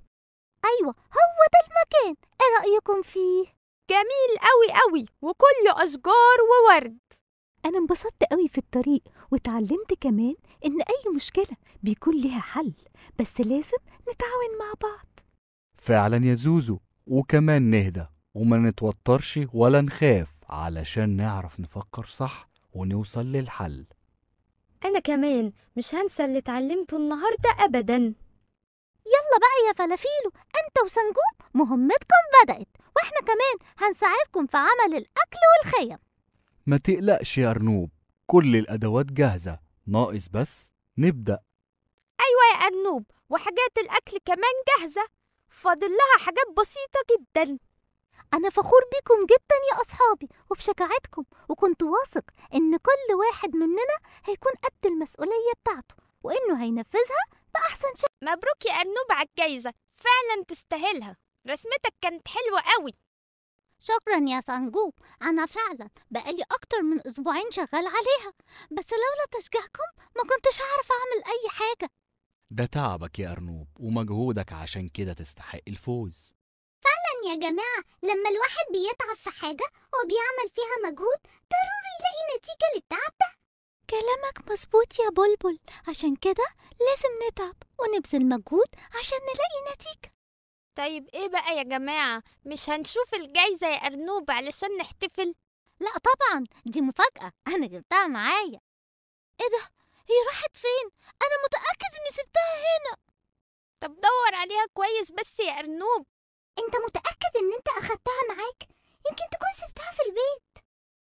أيوة هو ده المكان، إيه رأيكم فيه؟ جميل قوي قوي وكله أشجار وورد. أنا انبسطت قوي في الطريق، وتعلمت كمان إن أي مشكلة بيكون ليها حل، بس لازم نتعاون مع بعض. فعلا يا زوزو، وكمان نهدى وما نتوترش ولا نخاف علشان نعرف نفكر صح ونوصل للحل. أنا كمان مش هنسى اللي اتعلمته النهاردة أبداً. يلا بقى يا فلافيلو، أنت وسنجوب مهمتكم بدأت، وإحنا كمان هنساعدكم في عمل الأكل والخيم. ما تقلقش يا أرنوب، كل الأدوات جاهزة، ناقص بس نبدأ. أيوة يا أرنوب، وحاجات الأكل كمان جاهزة، فاضل لها حاجات بسيطة جدا. أنا فخور بيكم جدا يا أصحابي وبشجاعتكم، وكنت واثق إن كل واحد مننا هيكون قد المسؤولية بتاعته وإنه هينفذها بأحسن شكل. مبروك يا أرنوب على الجايزة، فعلا تستاهلها، رسمتك كانت حلوة قوي. شكرا يا سنجوب، أنا فعلا بقالي أكتر من أسبوعين شغال عليها، بس لولا تشجيعكم ما كنتش هعرف أعمل أي حاجة. ده تعبك يا أرنوب ومجهودك، عشان كده تستحق الفوز. فعلا يا جماعة، لما الواحد بيتعب في حاجة وبيعمل فيها مجهود ضروري يلاقي نتيجة للتعب ده. كلامك مظبوط يا بلبل، عشان كده لازم نتعب ونبذل مجهود عشان نلاقي نتيجة. طيب ايه بقى يا جماعة، مش هنشوف الجايزة يا أرنوب علشان نحتفل؟ لا طبعا، دي مفاجأة أنا جبتها معايا. ايه ده، هي راحت فين؟ أنا متأكد إني سبتها هنا. طب دور عليها كويس بس يا أرنوب. أنت متأكد إن أنت أخدتها معاك؟ يمكن تكون سبتها في البيت.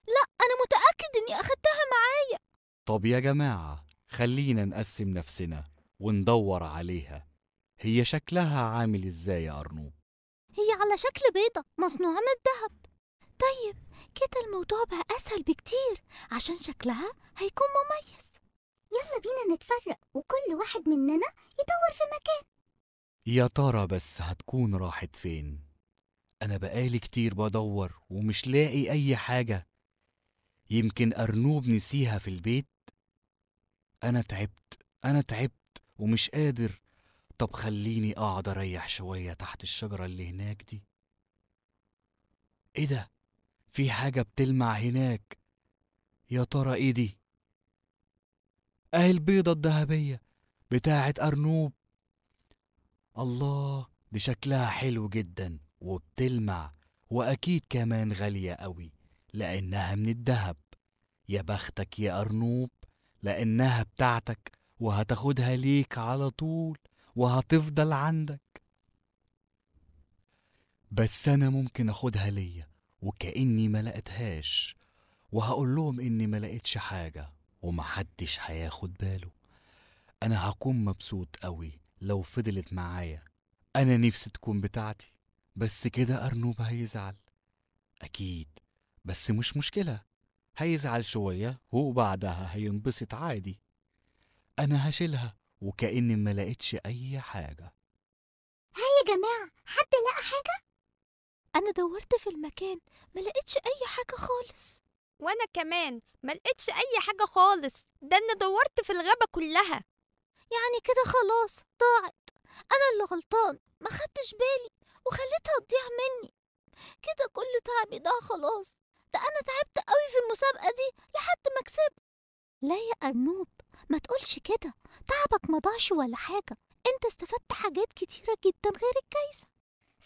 لا أنا متأكد إني أخدتها معايا. طب يا جماعة خلينا نقسم نفسنا وندور عليها. هي شكلها عامل إزاي يا أرنوب؟ هي على شكل بيضة مصنوعة من الذهب. طيب كده الموضوع بقى أسهل بكتير عشان شكلها هيكون مميز. يلا بينا نتفرق وكل واحد مننا يدور في مكان. يا ترى بس هتكون راحت فين؟ أنا بقالي كتير بدور ومش لاقي أي حاجة. يمكن أرنوب نسيها في البيت. أنا تعبت، أنا تعبت ومش قادر. طب خليني أقعد أريح شوية تحت الشجرة اللي هناك دي. إيه ده؟ في حاجة بتلمع هناك، يا ترى إيه دي؟ أهي البيضة الذهبية بتاعة أرنوب. الله، دي شكلها حلو جدا وبتلمع، وأكيد كمان غالية قوي لأنها من الذهب. يا بختك يا أرنوب لأنها بتاعتك وهتاخدها ليك على طول وهتفضل عندك. بس أنا ممكن أخدها ليا وكأني ما لقيتهاش، وهقول لهم إني ما لقيتش حاجة ومحدش هياخد باله. أنا هكون مبسوط قوي لو فضلت معايا. أنا نفسي تكون بتاعتي، بس كده أرنوب هيزعل أكيد. بس مش مشكلة، هيزعل شوية وبعدها هينبسط عادي. أنا هشيلها وكأني ما لقيتش أي حاجة. ها يا جماعة، حد لقى حاجة؟ أنا دورت في المكان ما لقيتش أي حاجة خالص. وأنا كمان ما لقيتش أي حاجة خالص، ده أنا دورت في الغابة كلها. يعني كده خلاص ضاعت، أنا اللي غلطان، ما خدتش بالي وخليتها تضيع مني. كده كل تعبي ضاع خلاص، ده أنا تعبت قوي في المسابقة دي لحد ما كسبت. لا يا أرنوب، ما تقولش كده، تعبك ما ضاعش ولا حاجة، أنت استفدت حاجات كتيرة جدا غير الجايزة.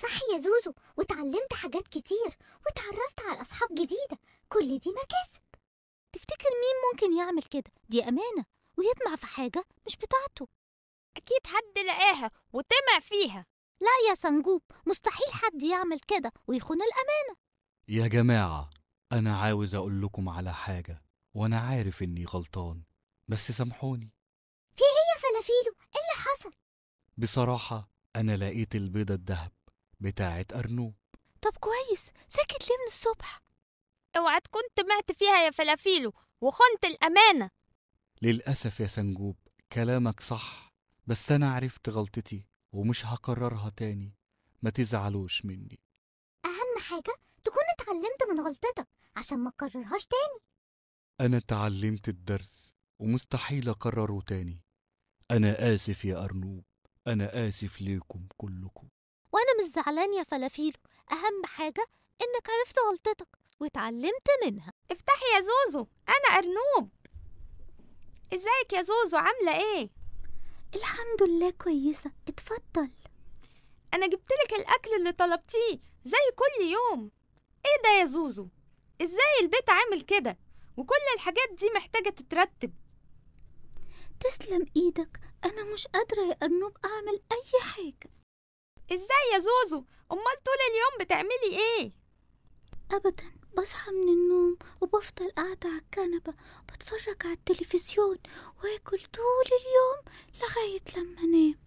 صح يا زوزو، وتعلمت حاجات كتير وتعرفت على أصحاب جديدة، كل دي مكاسب. تفتكر مين ممكن يعمل كده؟ دي أمانة ويطمع في حاجة مش بتاعته. أكيد حد لقاها وطمع فيها. لا يا سنجوب، مستحيل حد يعمل كده ويخون الأمانة. يا جماعة، أنا عاوز أقول لكم على حاجة، وأنا عارف إني غلطان، بس سامحوني. في إيه يا فلافيلو؟ إيه اللي حصل؟ بصراحة أنا لقيت البيضة الذهب بتاعة أرنوب. طب كويس، ساكت ليه من الصبح؟ اوعى تكون طمعت فيها يا فلافيلو وخنت الأمانة. للأسف يا سنجوب، كلامك صح، بس أنا عرفت غلطتي ومش هكررها تاني، ما تزعلوش مني. أهم حاجة تكون اتعلمت من غلطتك عشان ما تكررهاش تاني. أنا اتعلمت الدرس ومستحيل أكرره تاني. أنا آسف يا أرنوب، أنا آسف ليكم كلكم. وأنا مش زعلان يا فلافيلو، أهم حاجة إنك عرفت غلطتك واتعلمت منها. افتحي يا زوزو، أنا أرنوب. ازيك يا زوزو، عاملة ايه؟ الحمد لله كويسة، اتفضل. أنا جبتلك الأكل اللي طلبتيه زي كل يوم. ايه ده يا زوزو؟ ازاي البيت عامل كده وكل الحاجات دي محتاجة تترتب؟ تسلم ايدك، أنا مش قادرة يا أرنوب أعمل أي حاجة. ازاي يا زوزو؟ أمال طول اليوم بتعملي ايه؟ أبدا، بصحى من النوم وبفضل قاعدة على الكنبة بتفرج على التلفزيون وآكل طول اليوم لغاية لما أنام.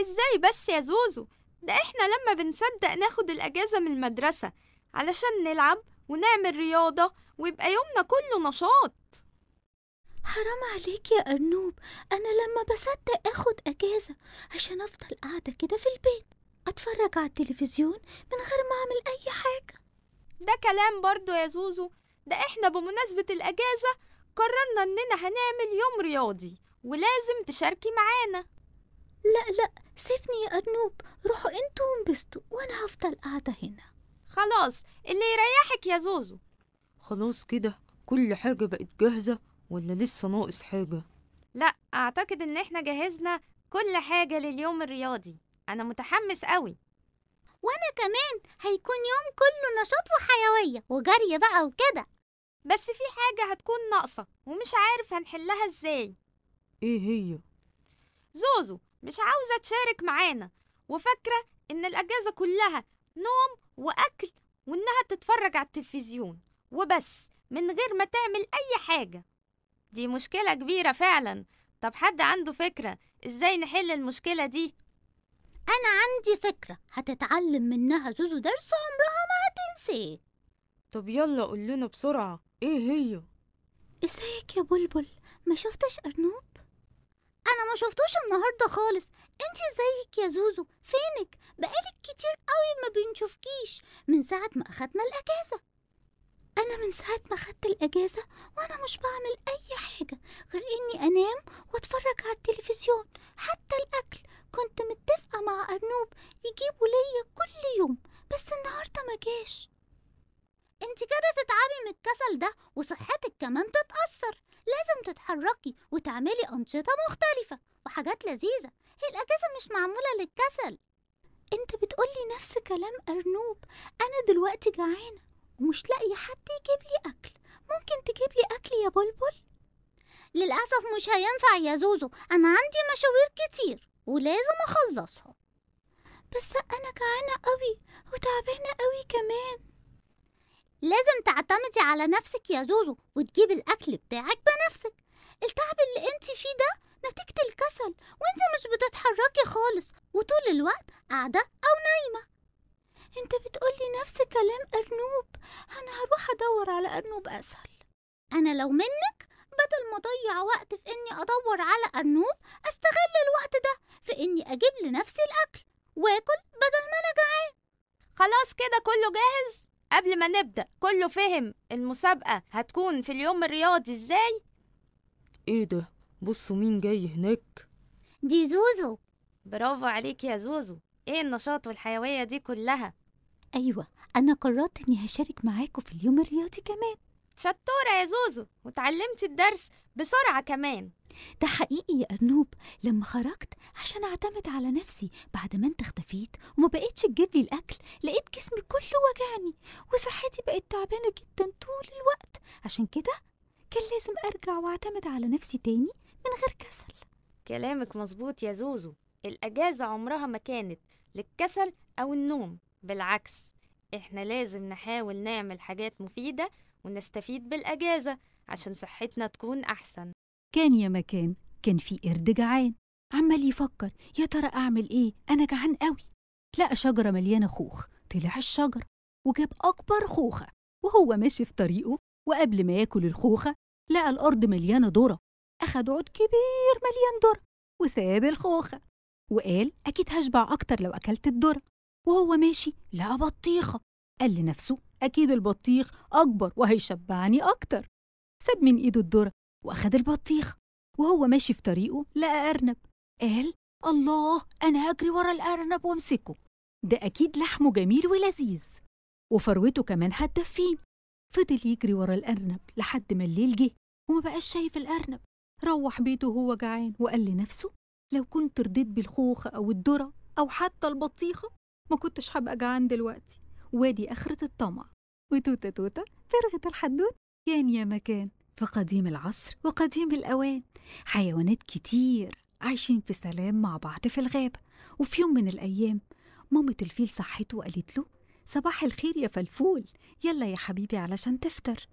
ازاي بس يا زوزو؟ ده احنا لما بنصدق ناخد الأجازة من المدرسة علشان نلعب ونعمل رياضة ويبقى يومنا كله نشاط. حرام عليك يا أرنوب، أنا لما بصدق أخد أجازة عشان أفضل قاعدة كده في البيت أتفرج على التلفزيون من غير ما أعمل أي حاجة. ده كلام برضو يا زوزو، ده احنا بمناسبة الأجازة قررنا إننا هنعمل يوم رياضي ولازم تشاركي معانا. لا لا، سيبني يا أرنوب، روحوا انتوا وانبسطوا وأنا هفضل قاعدة هنا. خلاص، اللي يريحك يا زوزو. خلاص كده كل حاجة بقت جاهزة ولا لسه ناقص حاجة؟ لا، أعتقد إن احنا جهزنا كل حاجة لليوم الرياضي. أنا متحمس قوي. وأنا كمان، هيكون يوم كله نشاط وحيوية وجري بقى وكده. بس في حاجة هتكون ناقصة ومش عارف هنحلها ازاي. ايه هي؟ زوزو مش عاوزة تشارك معانا وفاكرة إن الأجازة كلها نوم وأكل وإنها تتفرج على التلفزيون وبس من غير ما تعمل أي حاجة. دي مشكلة كبيرة فعلا. طب حد عنده فكرة إزاي نحل المشكلة دي؟ أنا عندي فكرة هتتعلم منها زوزو درس عمرها ما هتنسيه. طب يلا قول لنا بسرعة، إيه هي؟ إزيك يا بلبل، ما شفتش أرنوب؟ أنا ما شفتوش النهاردة خالص. أنتي إزيك يا زوزو؟ فينك؟ بقالك كتير قوي ما بنشوفكيش من ساعة ما أخدنا الأجازة. أنا من ساعة ما أخدت الأجازة وأنا مش بعمل أي حاجة غير إني أنام وأتفرج على التلفزيون. حتى الأكل كنت متفقة مع أرنوب يجيبوا ليا كل يوم، بس النهاردة ما جاش. انت كده تتعبي من الكسل ده وصحتك كمان تتأثر. لازم تتحركي وتعملي أنشطة مختلفة وحاجات لذيذة. هي الأجازة مش معمولة للكسل. انت بتقولي نفس كلام أرنوب. أنا دلوقتي جعانة ومش لاقية حد يجيب لي أكل. ممكن تجيب لي أكل يا بلبل؟ للأسف مش هينفع يا زوزو، أنا عندي مشاوير كتير ولازم أخلصها. بس أنا جعانة قوي وتعبانة قوي كمان. لازم تعتمدي على نفسك يا زوزو وتجيبي الأكل بتاعك بنفسك. التعب اللي انت فيه ده نتيجة الكسل، وانت مش بتتحركي خالص وطول الوقت قاعدة أو نايمة. انت بتقولي نفس كلام أرنوب. أنا هروح أدور على أرنوب أسهل. أنا لو منك بدل ما أضيع وقت في إني أدور على أرنوب، أستغل الوقت ده في إني أجيب لنفسي الأكل وآكل بدل ما أنا جعان. خلاص كده كله جاهز؟ قبل ما نبدأ، كله فهم المسابقة هتكون في اليوم الرياضي ازاي؟ ايه ده؟ بصوا مين جاي هناك. دي زوزو. برافو عليك يا زوزو، ايه النشاط والحيوية دي كلها؟ أيوة، أنا قررت إني هشارك معاكم في اليوم الرياضي كمان. شطورة يا زوزو، وتعلمتي الدرس بسرعة كمان. ده حقيقي يا أرنوب، لما خرجت عشان أعتمد على نفسي بعد ما أنت اختفيت وما بقيتش تجيب لي الأكل، لقيت جسمي كله وجعني وصحتي بقت تعبانة جدا طول الوقت. عشان كده كان لازم أرجع وأعتمد على نفسي تاني من غير كسل. كلامك مظبوط يا زوزو، الأجازة عمرها ما كانت للكسل أو النوم، بالعكس إحنا لازم نحاول نعمل حاجات مفيدة ونستفيد بالأجازة عشان صحتنا تكون أحسن. كان يا مكان كان في قرد جعان عمال يفكر، يا ترى أعمل إيه؟ أنا جعان قوي. لقى شجرة مليانة خوخ، طلع الشجرة وجاب أكبر خوخة، وهو ماشي في طريقه وقبل ما ياكل الخوخة لقى الأرض مليانة ذرة، أخد عود كبير مليان ذرة وساب الخوخة وقال أكيد هشبع أكتر لو أكلت الذرة. وهو ماشي لقى بطيخة، قال لنفسه أكيد البطيخ أكبر وهيشبعني أكتر. ساب من إيده الذرة وأخد البطيخة. وهو ماشي في طريقه لقى أرنب، قال الله أنا هجري ورا الأرنب وامسكه، ده أكيد لحمه جميل ولذيذ وفروته كمان هتدفيه. فضل يجري ورا الأرنب لحد ما الليل جه وما بقاش شايف الأرنب. روح بيته وهو جعان وقال لنفسه لو كنت رضيت بالخوخة أو الذرة أو حتى البطيخة ما كنتش هبقى جعان دلوقتي. وادي آخرة الطمع. وتوتة توتة فرغت الحدوت. كان يا مكان في قديم العصر وقديم الأوان حيوانات كتير عايشين في سلام مع بعض في الغابة. وفي يوم من الأيام مامة الفيل صحته وقالت له صباح الخير يا فلفول، يلا يا حبيبي علشان تفطر.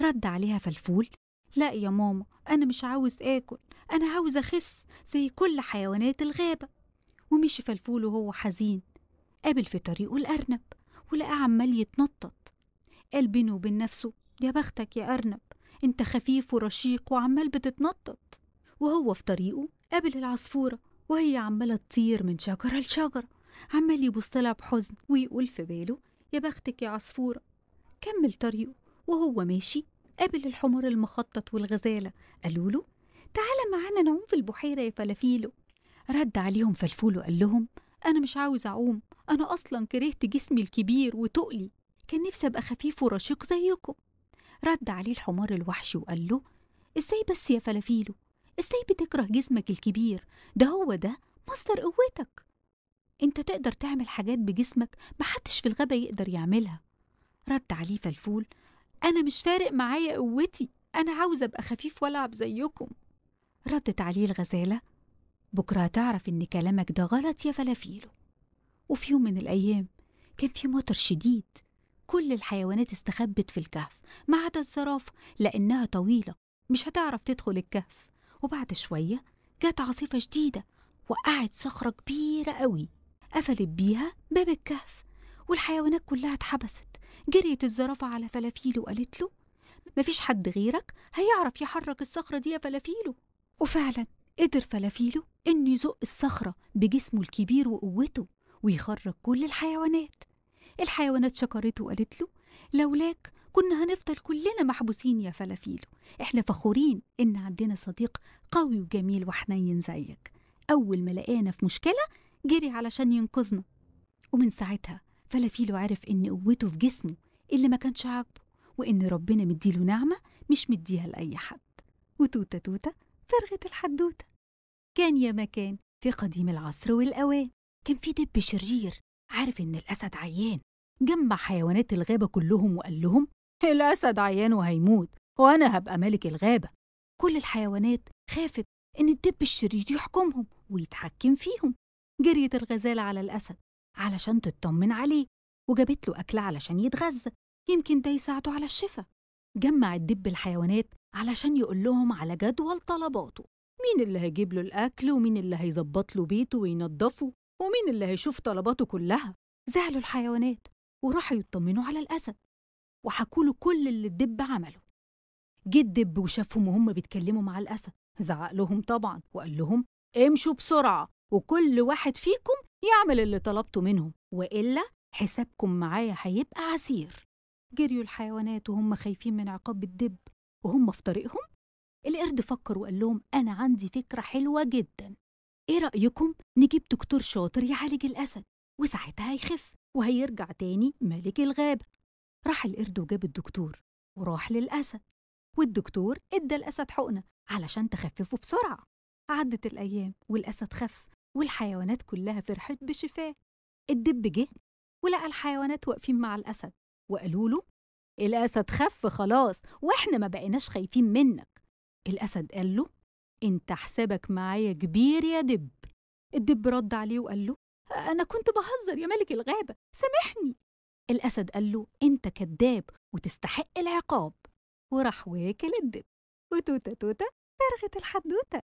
رد عليها فلفول لا يا ماما، أنا مش عاوز آكل، أنا عاوز أخس زي كل حيوانات الغابة. ومشي فلفول وهو حزين. قابل في طريقه الأرنب ولقى عمال يتنطط. قال بينه وبين نفسه يا بختك يا أرنب، أنت خفيف ورشيق وعمال بتتنطط. وهو في طريقه قابل العصفورة وهي عمالة تطير من شجرة لشجرة، عمال يبص لها بحزن ويقول في باله يا بختك يا عصفورة. كمل طريقه وهو ماشي قابل الحمار المخطط والغزالة، قالوا له تعالى معانا نعوم في البحيرة يا فلافيلو. رد عليهم فلفول وقال لهم أنا مش عاوز أعوم، أنا أصلا كرهت جسمي الكبير وتقلي، كان نفسي أبقى خفيف ورشيق زيكم. رد عليه الحمار الوحشي وقال له إزاي بس يا فلافيلو، إزاي بتكره جسمك الكبير ده؟ هو ده مصدر قوتك، أنت تقدر تعمل حاجات بجسمك محدش في الغابة يقدر يعملها. رد عليه فلفول أنا مش فارق معايا قوتي، أنا عاوز أبقى خفيف وألعب زيكم. ردت عليه الغزالة بكرة هتعرف إن كلامك ده غلط يا فلافيلو. وفي يوم من الأيام كان في مطر شديد، كل الحيوانات استخبت في الكهف ما عدا الزرافة لأنها طويلة مش هتعرف تدخل الكهف. وبعد شوية جت عاصفة شديدة وقعت صخرة كبيرة قوي قفلت بيها باب الكهف، والحيوانات كلها اتحبست. جريت الزرافة على فلافيلو وقالت له مفيش حد غيرك هيعرف يحرك الصخرة دي يا فلافيلو. وفعلا قدر فلافيلو إنه يزق الصخرة بجسمه الكبير وقوته ويخرج كل الحيوانات. الحيوانات شكرته وقالت له لولاك كنا هنفضل كلنا محبوسين يا فلافيلو، احنا فخورين إن عندنا صديق قوي وجميل وحنين زيك، أول ما لقانا في مشكلة جري علشان ينقذنا. ومن ساعتها فلافيلو عرف إن قوته في جسمه اللي ما كانش عاجبه، وإن ربنا مديله نعمة مش مديها لأي حد. وتوتة توتة فرغت الحدوتة. كان يا مكان في قديم العصر والأوان كان في دب شرير عارف إن الأسد عيان، جمع حيوانات الغابة كلهم وقال لهم الأسد عيان وهيموت وأنا هبقى ملك الغابة. كل الحيوانات خافت إن الدب الشرير يحكمهم ويتحكم فيهم. جريت الغزالة على الأسد علشان تطمن عليه، وجابت له أكل علشان يتغذى، يمكن ده يساعده على الشفا. جمع الدب الحيوانات علشان يقول لهم على جدول طلباته، مين اللي هيجيب له الأكل ومين اللي هيظبط له بيته وينظفه ومين اللي هيشوف طلباته كلها. زعلوا الحيوانات وراحوا يطمنوا على الأسد وحكوا له كل اللي الدب عمله. جه الدب وشافهم وهم بيتكلموا مع الأسد، زعق لهم طبعا وقال لهم امشوا بسرعة وكل واحد فيكم يعمل اللي طلبته منهم، وإلا حسابكم معايا هيبقى عسير. جريوا الحيوانات وهم خايفين من عقاب الدب. وهم في طريقهم القرد فكر وقال لهم أنا عندي فكرة حلوة جدا، إيه رأيكم نجيب دكتور شاطر يعالج الأسد وساعتها هيخف وهيرجع تاني ملك الغابة. راح القرد وجاب الدكتور وراح للأسد، والدكتور ادى الأسد حقنة علشان تخففه بسرعة. عدت الأيام والأسد خف والحيوانات كلها فرحت بشفاه. الدب جه ولقى الحيوانات واقفين مع الأسد وقالوا له الأسد خف خلاص وإحنا ما بقيناش خايفين منك. الأسد قال له أنت حسابك معايا كبير يا دب. الدب رد عليه وقال له أنا كنت بهزر يا ملك الغابة، سامحني. الأسد قال له أنت كذاب وتستحق العقاب، وراح واكل الدب. وتوتة توتة فرغت الحدوتة.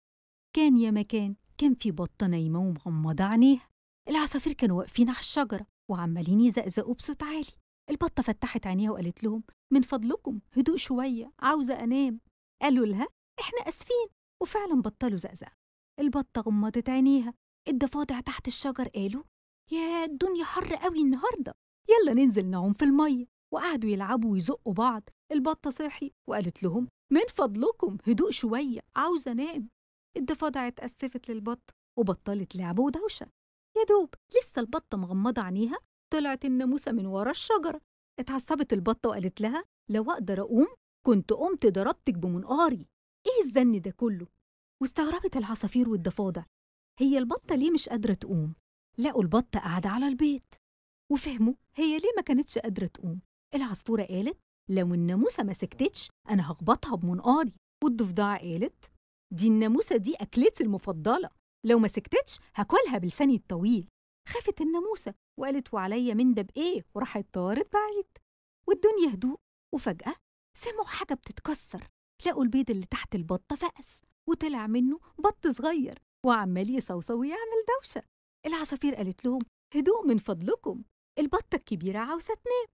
كان يا مكان كان في بطة نايمة ومغمضة عينيها. العصافير كانوا واقفين على الشجرة وعمالين يزقزقوا بصوت عالي. البطة فتحت عينيها وقالت لهم من فضلكم هدوء شوية، عاوزة أنام. قالوا لها إحنا آسفين، وفعلا بطلوا زقزقة. البطة غمضت عينيها. الضفادع تحت الشجر قالوا يا الدنيا حر قوي النهاردة، يلا ننزل نعوم في المية. وقعدوا يلعبوا ويزقوا بعض. البطة صحي وقالت لهم من فضلكم هدوء شوية، عاوزة أنام. الضفادع اتأسفت للبطة وبطلت لعب ودوشة. يا دوب لسه البطة مغمضة عينيها طلعت الناموسة من ورا الشجرة. اتعصبت البطة وقالت لها لو أقدر أقوم كنت قمت ضربتك بمنقاري، إيه الزن ده كله؟ واستغربت العصافير والضفادع، هي البطة ليه مش قادرة تقوم؟ لقوا البطة قاعدة على البيت وفهموا هي ليه ما كانتش قادرة تقوم. العصفورة قالت لو الناموسة ما سكتتش أنا هخبطها بمنقاري. والضفدعة قالت دي الناموسة دي أكلتي المفضلة، لو ما سكتتش هاكلها بلساني الطويل. خافت الناموسة وقالت وعليا من ده بإيه، وراحت طارت بعيد. والدنيا هدوء، وفجأة سمعوا حاجة بتتكسر. لقوا البيض اللي تحت البطة فقس وطلع منه بط صغير وعمال يصوصو ويعمل دوشة. العصافير قالت لهم هدوء من فضلكم، البطة الكبيرة عاوزة تنام.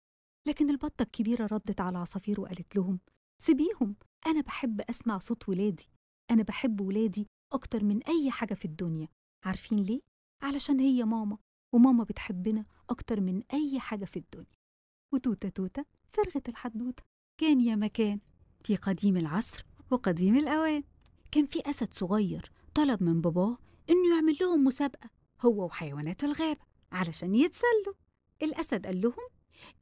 لكن البطة الكبيرة ردت على العصافير وقالت لهم سيبيهم، أنا بحب أسمع صوت ولادي، أنا بحب ولادي أكتر من أي حاجة في الدنيا. عارفين ليه؟ علشان هي ماما، وماما بتحبنا أكتر من أي حاجة في الدنيا. وتوتة توتة فرغت الحدوتة. كان يا مكان في قديم العصر وقديم الأوان كان في أسد صغير طلب من باباه إنه يعمل لهم مسابقة هو وحيوانات الغابة علشان يتسلوا. الأسد قال لهم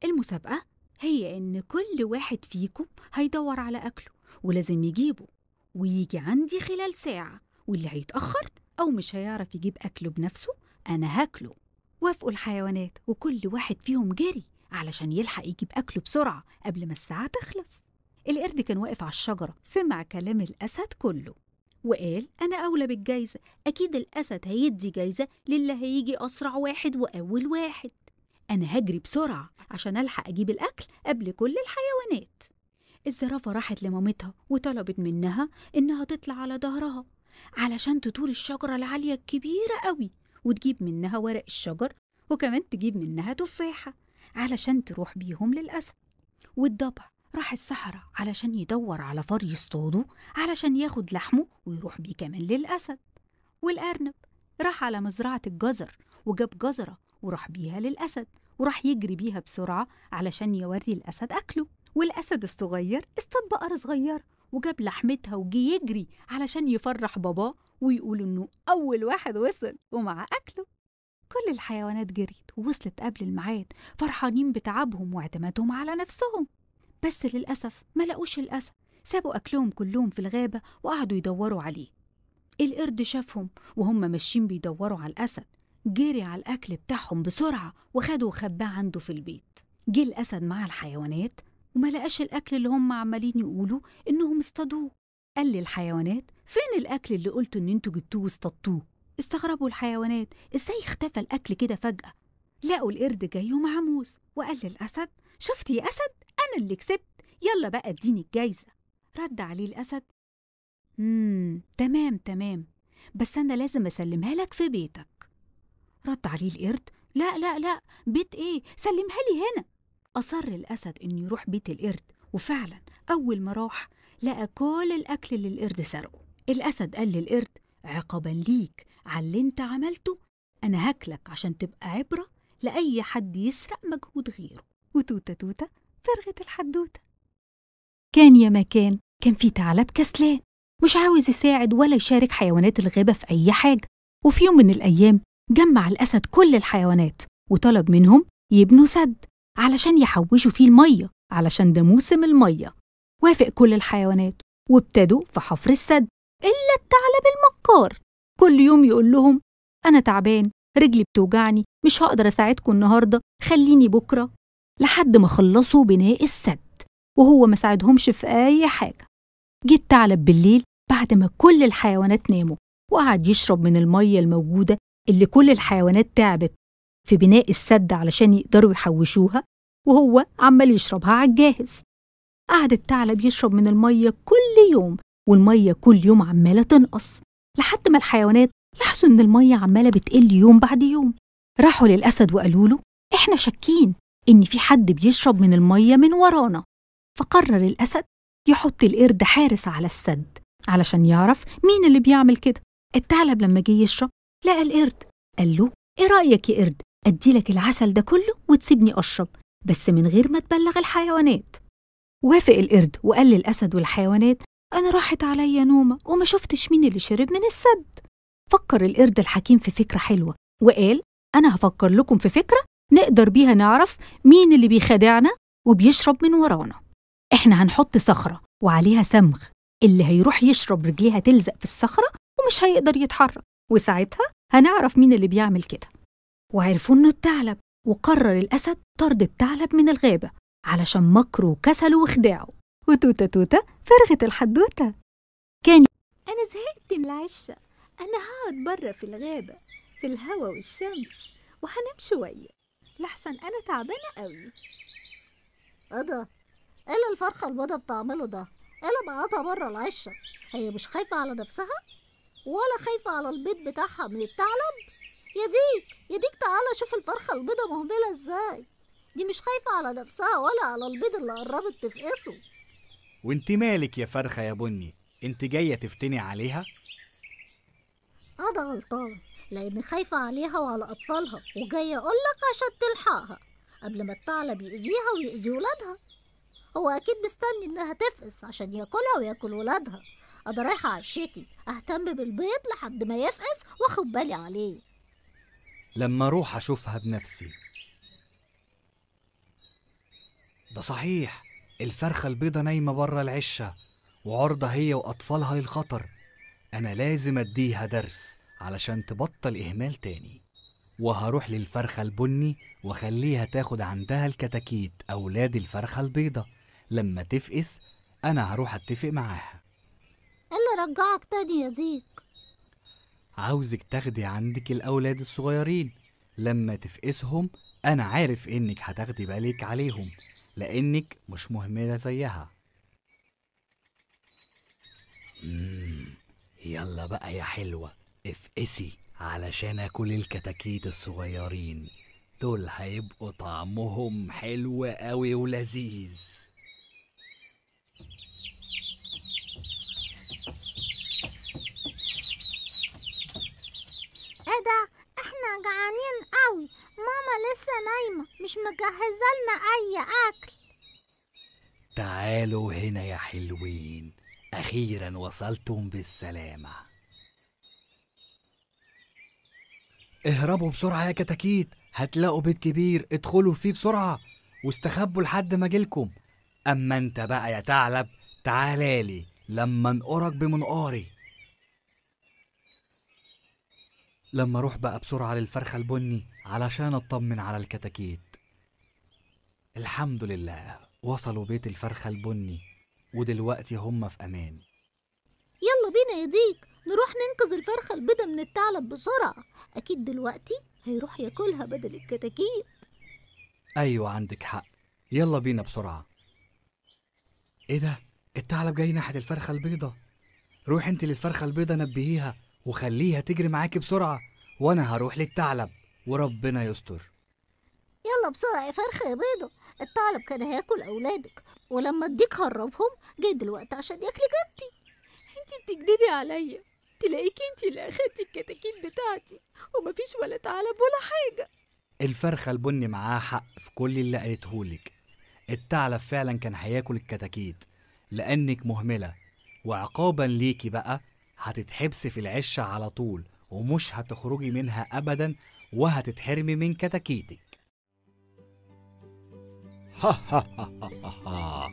المسابقة هي إن كل واحد فيكم هيدور على أكله ولازم يجيبه ويجي عندي خلال ساعة، واللي هيتأخر أو مش هيعرف يجيب أكله بنفسه أنا هاكله. وافقوا الحيوانات وكل واحد فيهم جري علشان يلحق يجيب أكله بسرعة قبل ما الساعة تخلص. القرد كان واقف على الشجرة، سمع كلام الأسد كله وقال أنا أولى بالجايزة، أكيد الأسد هيدي جايزة للي هيجي أسرع واحد وأول واحد، أنا هجري بسرعة عشان ألحق أجيب الأكل قبل كل الحيوانات. الزرافة راحت لمامتها وطلبت منها إنها تطلع على ظهرها علشان تطول الشجرة العالية الكبيرة قوي وتجيب منها ورق الشجر وكمان تجيب منها تفاحة علشان تروح بيهم للأسد. والضبع راح الصحراء علشان يدور على فار يصطاده علشان ياخد لحمه ويروح بيه كمان للأسد. والأرنب راح على مزرعة الجزر وجاب جزرة وراح بيها للأسد وراح يجري بيها بسرعة علشان يوري الأسد أكله. والأسد الصغير اصطاد بقرة صغيرة وجاب لحمتها وجي يجري علشان يفرح باباه ويقول إنه أول واحد وصل ومع أكله. كل الحيوانات جريت ووصلت قبل الميعاد فرحانين بتعبهم واعتمادهم على نفسهم، بس للأسف ما لقوش الأسد، سابوا أكلهم كلهم في الغابة وقعدوا يدوروا عليه. القرد شافهم وهم ماشيين بيدوروا على الأسد، جري على الأكل بتاعهم بسرعة وخده وخباه عنده في البيت. جه الأسد مع الحيوانات وما لقاش الأكل اللي هم عمالين يقولوا إنهم اصطادوه. قال للحيوانات فين الأكل اللي قلتوا إن انتوا جبتوه واصطادتوه؟ استغربوا الحيوانات إزاي اختفى الأكل كده فجأة. لقوا القرد جاي ومعاه موز وقال للأسد شفت يا أسد أنا اللي كسبت، يلا بقى اديني الجايزة. رد عليه الأسد تمام تمام، بس أنا لازم أسلمها لك في بيتك. رد عليه القرد لا لا لا، بيت إيه، سلمها لي هنا. أصر الأسد إنه يروح بيت القرد، وفعلا أول ما راح لقى كل الأكل اللي القرد سرقه. الأسد قال للقرد عقابا ليك على اللي انت عملته أنا هاكلك عشان تبقى عبرة لأي حد يسرق مجهود غيره. وتوتة توتة فرغت الحدوتة. كان يا مكان كان في ثعلب كسلان مش عاوز يساعد ولا يشارك حيوانات الغابة في أي حاجة. وفي يوم من الأيام جمع الأسد كل الحيوانات وطلب منهم يبنوا سد علشان يحوشوا فيه المية، علشان ده موسم المية. وافق كل الحيوانات وابتدوا في حفر السد إلا الثعلب المكار. كل يوم يقول لهم أنا تعبان، رجلي بتوجعني، مش هقدر أساعدكم النهاردة، خليني بكرة، لحد ما خلصوا بناء السد وهو ما ساعدهمش في أي حاجة. جه الثعلب بالليل بعد ما كل الحيوانات ناموا وقعد يشرب من المية الموجودة اللي كل الحيوانات تعبت في بناء السد علشان يقدروا يحوشوها، وهو عمال يشربها على الجاهز. قعد الثعلب يشرب من المية كل يوم، والمية كل يوم عمالة تنقص، لحد ما الحيوانات لاحظوا إن المية عمالة بتقل يوم بعد يوم. راحوا للأسد وقالوا له إحنا شاكين إن في حد بيشرب من المية من ورانا. فقرر الأسد يحط القرد حارس على السد علشان يعرف مين اللي بيعمل كده. الثعلب لما جه يشرب لقى القرد، قال له إيه رأيك يا قرد، أديلك العسل ده كله وتسيبني أشرب، بس من غير ما تبلغ الحيوانات. وافق القرد وقال للأسد والحيوانات أنا راحت عليا نومة وما شفتش مين اللي شرب من السد. فكر القرد الحكيم في فكرة حلوة وقال أنا هفكر لكم في فكرة نقدر بيها نعرف مين اللي بيخدعنا وبيشرب من ورانا. إحنا هنحط صخرة وعليها صمغ، اللي هيروح يشرب رجليها تلزق في الصخرة ومش هيقدر يتحرك، وساعتها هنعرف مين اللي بيعمل كده. وعرفوا إنه الثعلب، وقرر الأسد طرد الثعلب من الغابة علشان مكره وكسله وخداعه. وتوتة توتة فرغت الحدوتة. كان أنا زهقت من العشة، أنا هقعد بره في الغابة في الهوا والشمس وهنام شوية لحسن أنا تعبانة قوي. إيه ده؟ إيه اللي الفرخة البيضة بتعمله ده؟ إيه اللي مقعدها بره العشة؟ هي مش خايفة على نفسها؟ ولا خايفة على البيض بتاعها من الثعلب؟ يا ديك يا ديك تعالى شوف الفرخة البيضة مهملة ازاي، دي مش خايفة على نفسها ولا على البيض اللي قربت تفقسه. وانت مالك يا فرخة يا بني، انت جاية تفتني عليها؟ أنا غلطانة لأن خايفة عليها وعلى أطفالها، وجاية أقولك عشان تلحقها قبل ما الثعلب يأذيها ويأذي ولادها. هو أكيد مستني إنها تفقس عشان ياكلها وياكل ولادها. أنا رايحة عشتي أهتم بالبيض لحد ما يفقس وأخد بالي عليه. لما أروح أشوفها بنفسي. ده صحيح، الفرخة البيضة نايمة بره العشة وعرضة هي وأطفالها للخطر. أنا لازم أديها درس علشان تبطل إهمال تاني. وهروح للفرخة البني وخليها تاخد عندها الكتاكيت أولاد الفرخة البيضة. لما تفقس أنا هروح أتفق معاها. اللي رجعك تاني يا ديك؟ عاوزك تاخدي عندك الأولاد الصغيرين، لما تفقسهم أنا عارف إنك هتاخدي بالك عليهم لأنك مش مهملة زيها. يلا بقى يا حلوة افقسي علشان أكل الكتاكيت الصغيرين دول، هيبقوا طعمهم حلو قوي ولذيذ. ايه ده؟ احنا جعانين قوي، ماما لسه نايمة مش مجهزة لنا اي اكل. تعالوا هنا يا حلوين، اخيرا وصلتم بالسلامة. اهربوا بسرعة يا كتاكيت، هتلاقوا بيت كبير ادخلوا فيه بسرعة واستخبوا لحد ما اجيلكم. اما انت بقى يا ثعلب تعالالي لما انقرك بمنقاري. لما اروح بقى بسرعة للفرخة البني علشان اطمن على الكتاكيت. الحمد لله وصلوا بيت الفرخة البني ودلوقتي هم في امان. يلا بينا يا ديك نروح ننقذ الفرخة البيضة من الثعلب بسرعة، أكيد دلوقتي هيروح ياكلها بدل الكتاكيت. أيوة عندك حق، يلا بينا بسرعة. إيه ده؟ الثعلب جاي ناحية الفرخة البيضة. روح انت للفرخة البيضة نبهيها وخليها تجري معاكي بسرعة، وأنا هروح للثعلب وربنا يستر. يلا بسرعة يا فرخة يا بيضة، الثعلب كان هياكل أولادك ولما اديك هربهم جاي دلوقتي عشان ياكلك انتي. انتي بتكدبي عليا، تلاقيكي انتي اللي اخدتي الكتاكيت بتاعتي ومفيش ولا ثعلب ولا حاجة. الفرخة البني معاها حق في كل اللي قالتهولك. الثعلب فعلا كان هياكل الكتاكيت لأنك مهملة، وعقابا ليكي بقى هتتحبسي في العشة على طول ومش هتخرجي منها أبدا، وهتتحرمي من كتاكيتك. ها ها ها ها،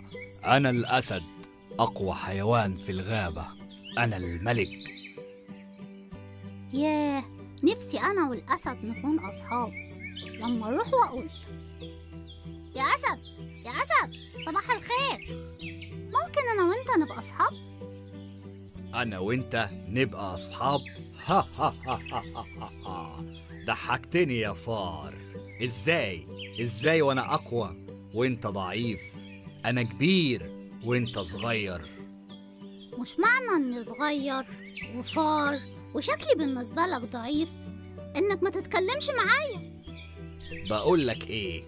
أنا الأسد، أقوى حيوان في الغابة، أنا الملك. ياه، نفسي أنا والأسد نكون أصحاب. لما أروح وأقول يا أسد يا أسد صباح الخير، ممكن أنا وأنت نبقى أصحاب؟ أنا وأنت نبقى أصحاب؟ ها ها ها ها ها، ضحكتني يا فار. إزاي؟ إزاي وأنا أقوى وأنت ضعيف؟ أنا كبير وأنت صغير. مش معنى إني صغير وفار وشكلي بالنسبة لك ضعيف إنك ما تتكلمش معايا. بقول لك إيه،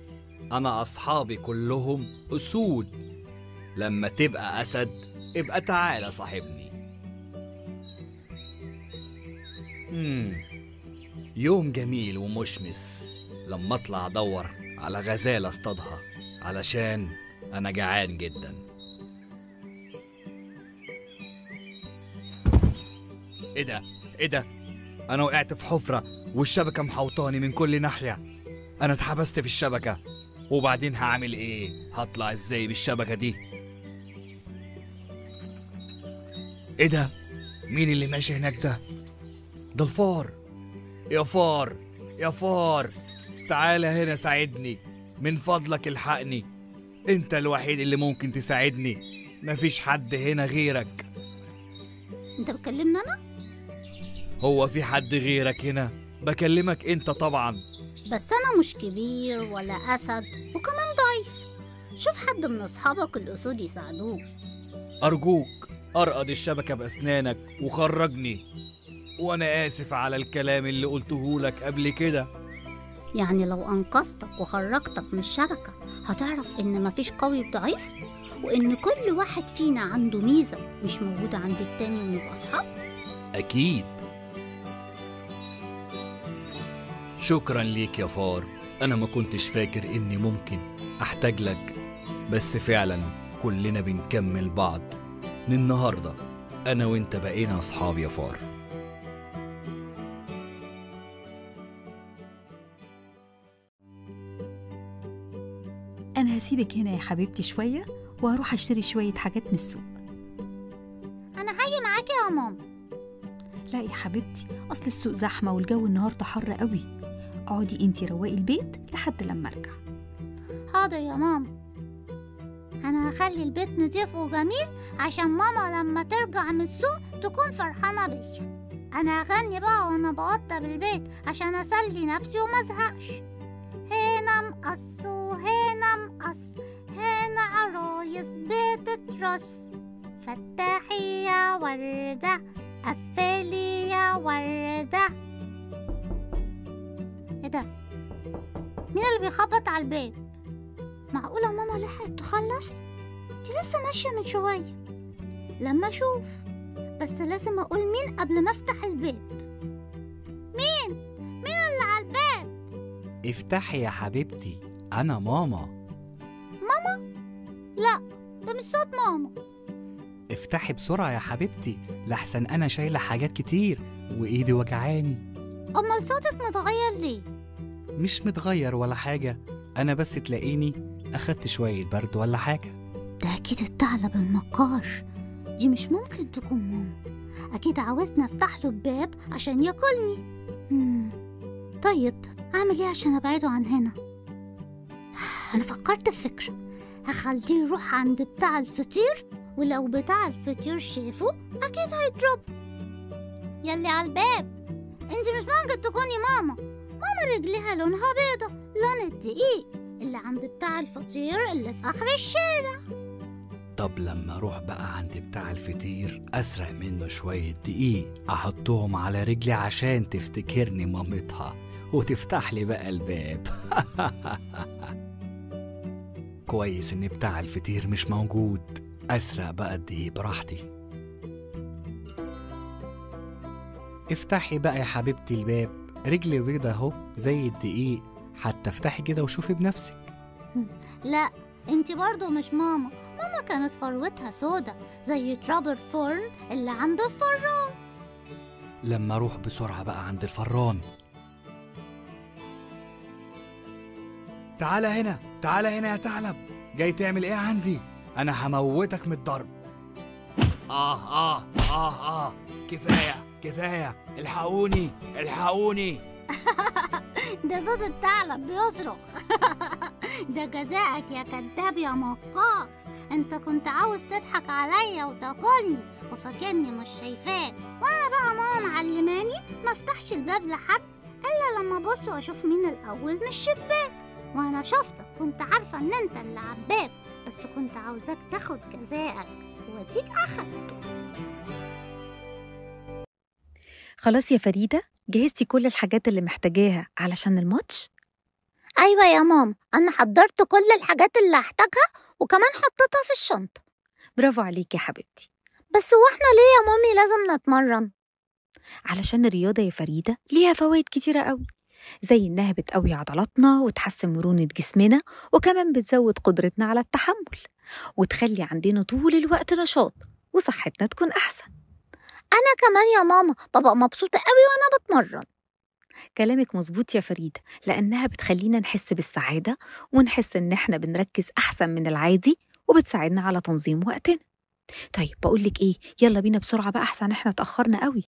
أنا أصحابي كلهم أسود. لما تبقى أسد ابقى تعالى صاحبني. يوم جميل ومشمس، لما أطلع أدور على غزالة اصطادها علشان أنا جعان جدا. إيه ده؟ إيه ده؟ أنا وقعت في حفرة والشبكة محوطاني من كل ناحية. أنا اتحبست في الشبكة، وبعدين هعمل إيه؟ هطلع إزاي بالشبكة دي؟ إيه ده؟ مين اللي ماشي هناك ده؟ ده الفار. يا فار يا فار، تعالى هنا ساعدني، من فضلك الحقني، أنت الوحيد اللي ممكن تساعدني، مفيش حد هنا غيرك. أنت بتكلمني أنا؟ هو في حد غيرك هنا؟ بكلمك أنت طبعا. بس أنا مش كبير ولا أسد وكمان ضعيف. شوف حد من أصحابك الأسود يساعدوك. أرجوك أرقد الشبكة بأسنانك وخرجني، وأنا آسف على الكلام اللي قلته لك قبل كده. يعني لو أنقذتك وخرجتك من الشبكة هتعرف إن مفيش قوي وضعيف، وإن كل واحد فينا عنده ميزة مش موجودة عند التاني، ونبقى أصحاب؟ أكيد. شكرا ليك يا فار، أنا ما كنتش فاكر إني ممكن أحتاج لك، بس فعلا كلنا بنكمل بعض. من النهاردة أنا وإنت بقينا أصحاب يا فار. أنا هسيبك هنا يا حبيبتي شوية وهروح أشتري شوية حاجات من السوق. أنا هاجي معاكي يا ماما. لا يا حبيبتي، أصل السوق زحمة والجو النهاردة حر قوي. اقعدي انتي رواقي البيت لحد لما أرجع. حاضر يا ماما، أنا هخلي البيت نضيف وجميل عشان ماما لما ترجع من السوق تكون فرحانة بيا. أنا هغني بقى وأنا بوضب البيت عشان أسلي نفسي وما أزهقش. هنا مقص وهنا مقص، هنا عرايس بتترص، فتحي يا وردة قفلي يا وردة. ايه ده؟ مين اللي بيخبط على الباب؟ معقولة ماما لحقت تخلص؟ دي لسه ماشية من شوية. لما أشوف، بس لازم أقول مين قبل ما أفتح الباب. مين؟ مين اللي على الباب؟ افتحي يا حبيبتي، أنا ماما. ماما؟ لا، ده مش صوت ماما. افتحي بسرعة يا حبيبتي، لحسن أنا شايلة حاجات كتير وإيدي وجعاني. أمال صوتك متغير ليه؟ مش متغير ولا حاجة، أنا بس تلاقيني أخدت شوية برد ولا حاجة. ده أكيد الثعلب المكار، دي مش ممكن تكون ماما. أكيد عاوزني أفتح له الباب عشان ياكلني. طيب أعمل إيه عشان أبعده عن هنا؟ أنا فكرت في فكرة، هخليه يروح عند بتاع الفطير، ولو بتاع الفطير شافه أكيد هيضربه. يلي على الباب، أنت مش ممكن تكوني ماما. ماما رجليها لونها بيضة، لون الدقيق اللي عند بتاع الفطير اللي في آخر الشارع. طب لما أروح بقى عند بتاع الفطير أسرق منه شوية دقيق أحطهم على رجلي عشان تفتكرني مامتها وتفتح لي بقى الباب. كويس إن بتاع الفطير مش موجود، أسرق بقى الدقيق براحتي. افتحي بقى يا حبيبتي الباب، رجلي بيضة اهو زي الدقيق، حتى افتحي كده وشوفي بنفسك. لا، انت برضو مش ماما. ماما كانت فروتها سودا زي تراب الفرن اللي عند الفران. لما أروح بسرعة بقى عند الفران. تعالى هنا، تعالى هنا يا ثعلب، جاي تعمل ايه عندي؟ انا هموتك من الضرب. آه آه آه آه، كفاية كفاية، الحقوني الحقوني. ده صوت الثعلب بيصرخ. ده جزاءك يا كذاب يا مكار، انت كنت عاوز تضحك عليا وتاكلني وفاكرني مش شايفاك. وانا بقى ماما معلماني ما افتحش الباب لحد الا لما ابص واشوف مين الاول من الشباك، وانا شفتك كنت عارفه ان انت اللي على الباب، بس كنت عاوزاك تاخد جزاءك واديك اخدته. خلاص يا فريدة، جهزتي كل الحاجات اللي محتاجاها علشان الماتش؟ ايوه يا ماما، انا حضرت كل الحاجات اللي هحتاجها وكمان حطيتها في الشنطه. برافو عليك يا حبيبتي. بس هو احنا ليه يا مامي لازم نتمرن؟ علشان الرياضه يا فريده ليها فوائد كتيره قوي، زي انها بتقوي عضلاتنا وتحسن مرونه جسمنا، وكمان بتزود قدرتنا على التحمل وتخلي عندنا طول الوقت نشاط وصحتنا تكون احسن. انا كمان يا ماما ببقى مبسوطه قوي وانا بتمرن. كلامك مظبوط يا فريدة، لأنها بتخلينا نحس بالسعادة ونحس إن إحنا بنركز أحسن من العادي، وبتساعدنا على تنظيم وقتنا. طيب بقولك إيه، يلا بينا بسرعة بقى أحسن إحنا اتأخرنا قوي.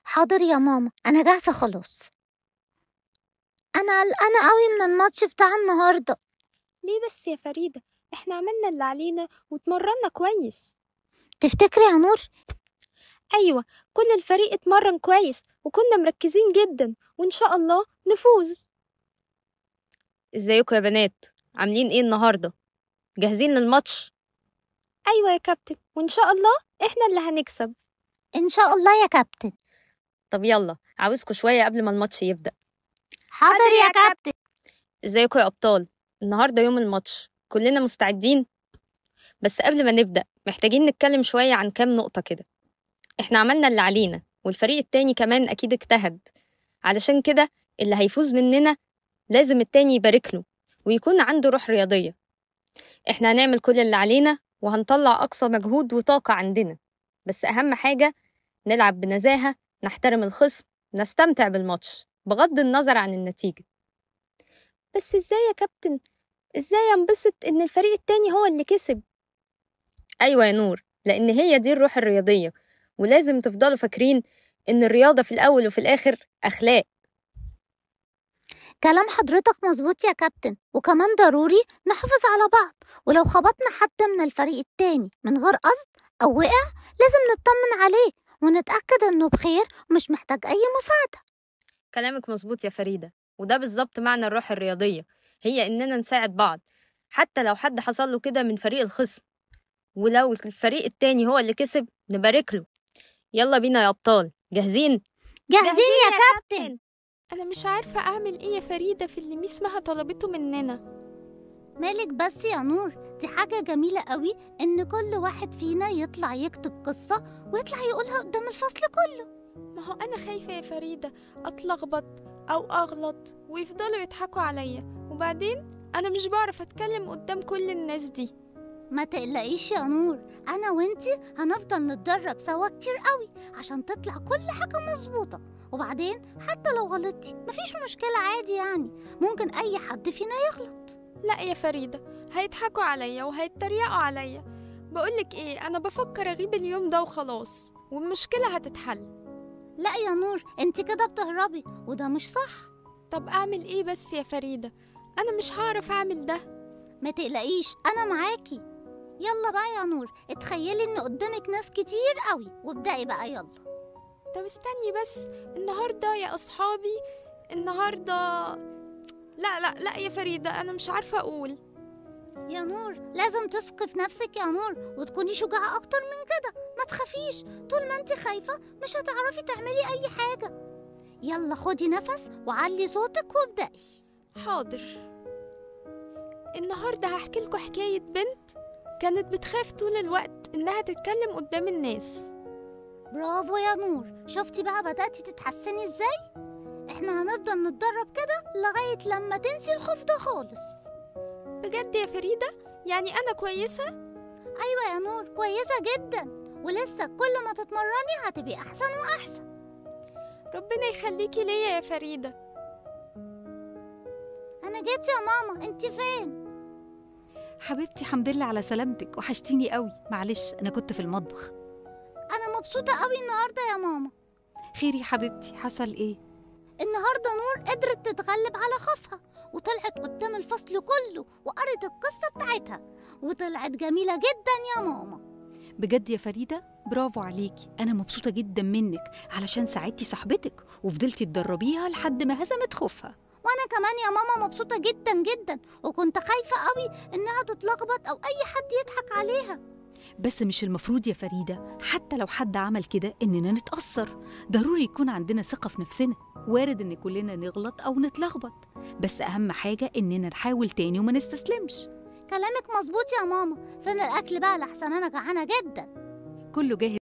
حاضر يا ماما، أنا جاهزة خلاص. أنا قلقانة قوي من الماتش بتاع النهاردة. ليه بس يا فريدة؟ إحنا عملنا اللي علينا واتمرنا كويس. تفتكري يا نور؟ أيوة، كل الفريق اتمرن كويس وكنا مركزين جدا، وإن شاء الله نفوز. ازيكم يا بنات، عاملين ايه النهاردة؟ جاهزين للماتش؟ أيوة يا كابتن، وإن شاء الله إحنا اللي هنكسب. إن شاء الله يا كابتن. طب يلا، عاوزكم شوية قبل ما الماتش يبدأ. حاضر يا كابتن. ازيكم يا أبطال، النهاردة يوم الماتش، كلنا مستعدين؟ بس قبل ما نبدأ محتاجين نتكلم شوية عن كام نقطة كده. احنا عملنا اللي علينا والفريق التاني كمان أكيد اجتهد، علشان كده اللي هيفوز مننا لازم التاني يبارك له ويكون عنده روح رياضية. احنا هنعمل كل اللي علينا وهنطلع أقصى مجهود وطاقة عندنا، بس أهم حاجة نلعب بنزاهة، نحترم الخصم، نستمتع بالماتش بغض النظر عن النتيجة. بس ازاي يا كابتن؟ ازاي انبسط ان الفريق التاني هو اللي كسب؟ أيوة يا نور، لأن هي دي الروح الرياضية، ولازم تفضلوا فاكرين إن الرياضة في الأول وفي الآخر أخلاق. كلام حضرتك مظبوط يا كابتن، وكمان ضروري نحافظ على بعض، ولو خبطنا حد من الفريق التاني من غير قصد أو وقع لازم نطمن عليه ونتأكد إنه بخير ومش محتاج أي مساعدة. كلامك مظبوط يا فريدة، وده بالظبط معنى الروح الرياضية، هي إننا نساعد بعض حتى لو حد حصل له كده من فريق الخصم، ولو الفريق التاني هو اللي كسب نبارك له. يلا بينا يا أبطال، جاهزين؟ جاهزين يا كابتن. أنا مش عارفة أعمل إيه يا فريدة في اللي ميس مها طلبته مننا. مالك بس يا نور، دي حاجة جميلة قوي إن كل واحد فينا يطلع يكتب قصة ويطلع يقولها قدام الفصل كله. ما هو أنا خايفة يا فريدة أتلخبط أو أغلط ويفضلوا يضحكوا عليا، وبعدين أنا مش بعرف أتكلم قدام كل الناس دي. ما تقلقيش يا نور، أنا وإنتي هنفضل نتدرب سوا كتير قوي عشان تطلع كل حاجة مظبوطة، وبعدين حتى لو غلطتي مفيش مشكلة، عادي يعني، ممكن أي حد فينا يغلط. لا يا فريدة، هيضحكوا عليا وهيتريقوا عليا. بقولك إيه، أنا بفكر أغيب اليوم ده وخلاص والمشكلة هتتحل. لا يا نور، انت كده بتهربي وده مش صح. طب أعمل إيه بس يا فريدة؟ أنا مش هعرف أعمل ده. ما تقلقيش، أنا معاكي. يلا بقى يا نور، اتخيلي ان قدامك ناس كتير قوي وابدأي بقى يلا. طب استني بس، النهارده يا اصحابي، النهارده لا لا لا يا فريدة، انا مش عارفة اقول. يا نور لازم تثقي في نفسك يا نور وتكوني شجاعة اكتر من كده، ما تخافيش، طول ما انت خايفة مش هتعرفي تعملي اي حاجة. يلا خدي نفس وعلي صوتك وابدأي. حاضر. النهارده هحكي لكم حكاية بنت كانت بتخاف طول الوقت إنها تتكلم قدام الناس. برافو يا نور، شفتي بقى بدأتي تتحسني ازاي؟ احنا هنفضل نتدرب كده لغاية لما تنسي الخوف ده خالص. بجد يا فريدة؟ يعني أنا كويسة؟ أيوة يا نور، كويسة جدا، ولسه كل ما تتمرني هتبقي أحسن وأحسن. ربنا يخليكي ليا يا فريدة. أنا جيت يا ماما، أنت فين؟ حبيبتي الحمد لله على سلامتك، وحشتيني قوي. معلش أنا كنت في المطبخ. أنا مبسوطة قوي النهاردة يا ماما. خير يا حبيبتي، حصل إيه؟ النهاردة نور قدرت تتغلب على خوفها وطلعت قدام الفصل كله وقرت القصة بتاعتها، وطلعت جميلة جدا يا ماما. بجد يا فريدة، برافو عليكي، أنا مبسوطة جدا منك علشان ساعدتي صاحبتك وفضلتي تدربيها لحد ما هزمت خوفها. وأنا كمان يا ماما مبسوطة جدا جدا، وكنت خايفة قوي إنها تتلخبط أو أي حد يضحك عليها. بس مش المفروض يا فريدة حتى لو حد عمل كده إننا نتأثر. ضروري يكون عندنا ثقة في نفسنا. وارد إن كلنا نغلط أو نتلخبط، بس أهم حاجة إننا نحاول تاني وما نستسلمش. كلامك مظبوط يا ماما. فين الأكل بقى؟ لحسن أنا جعانة جدا. كله جاهز.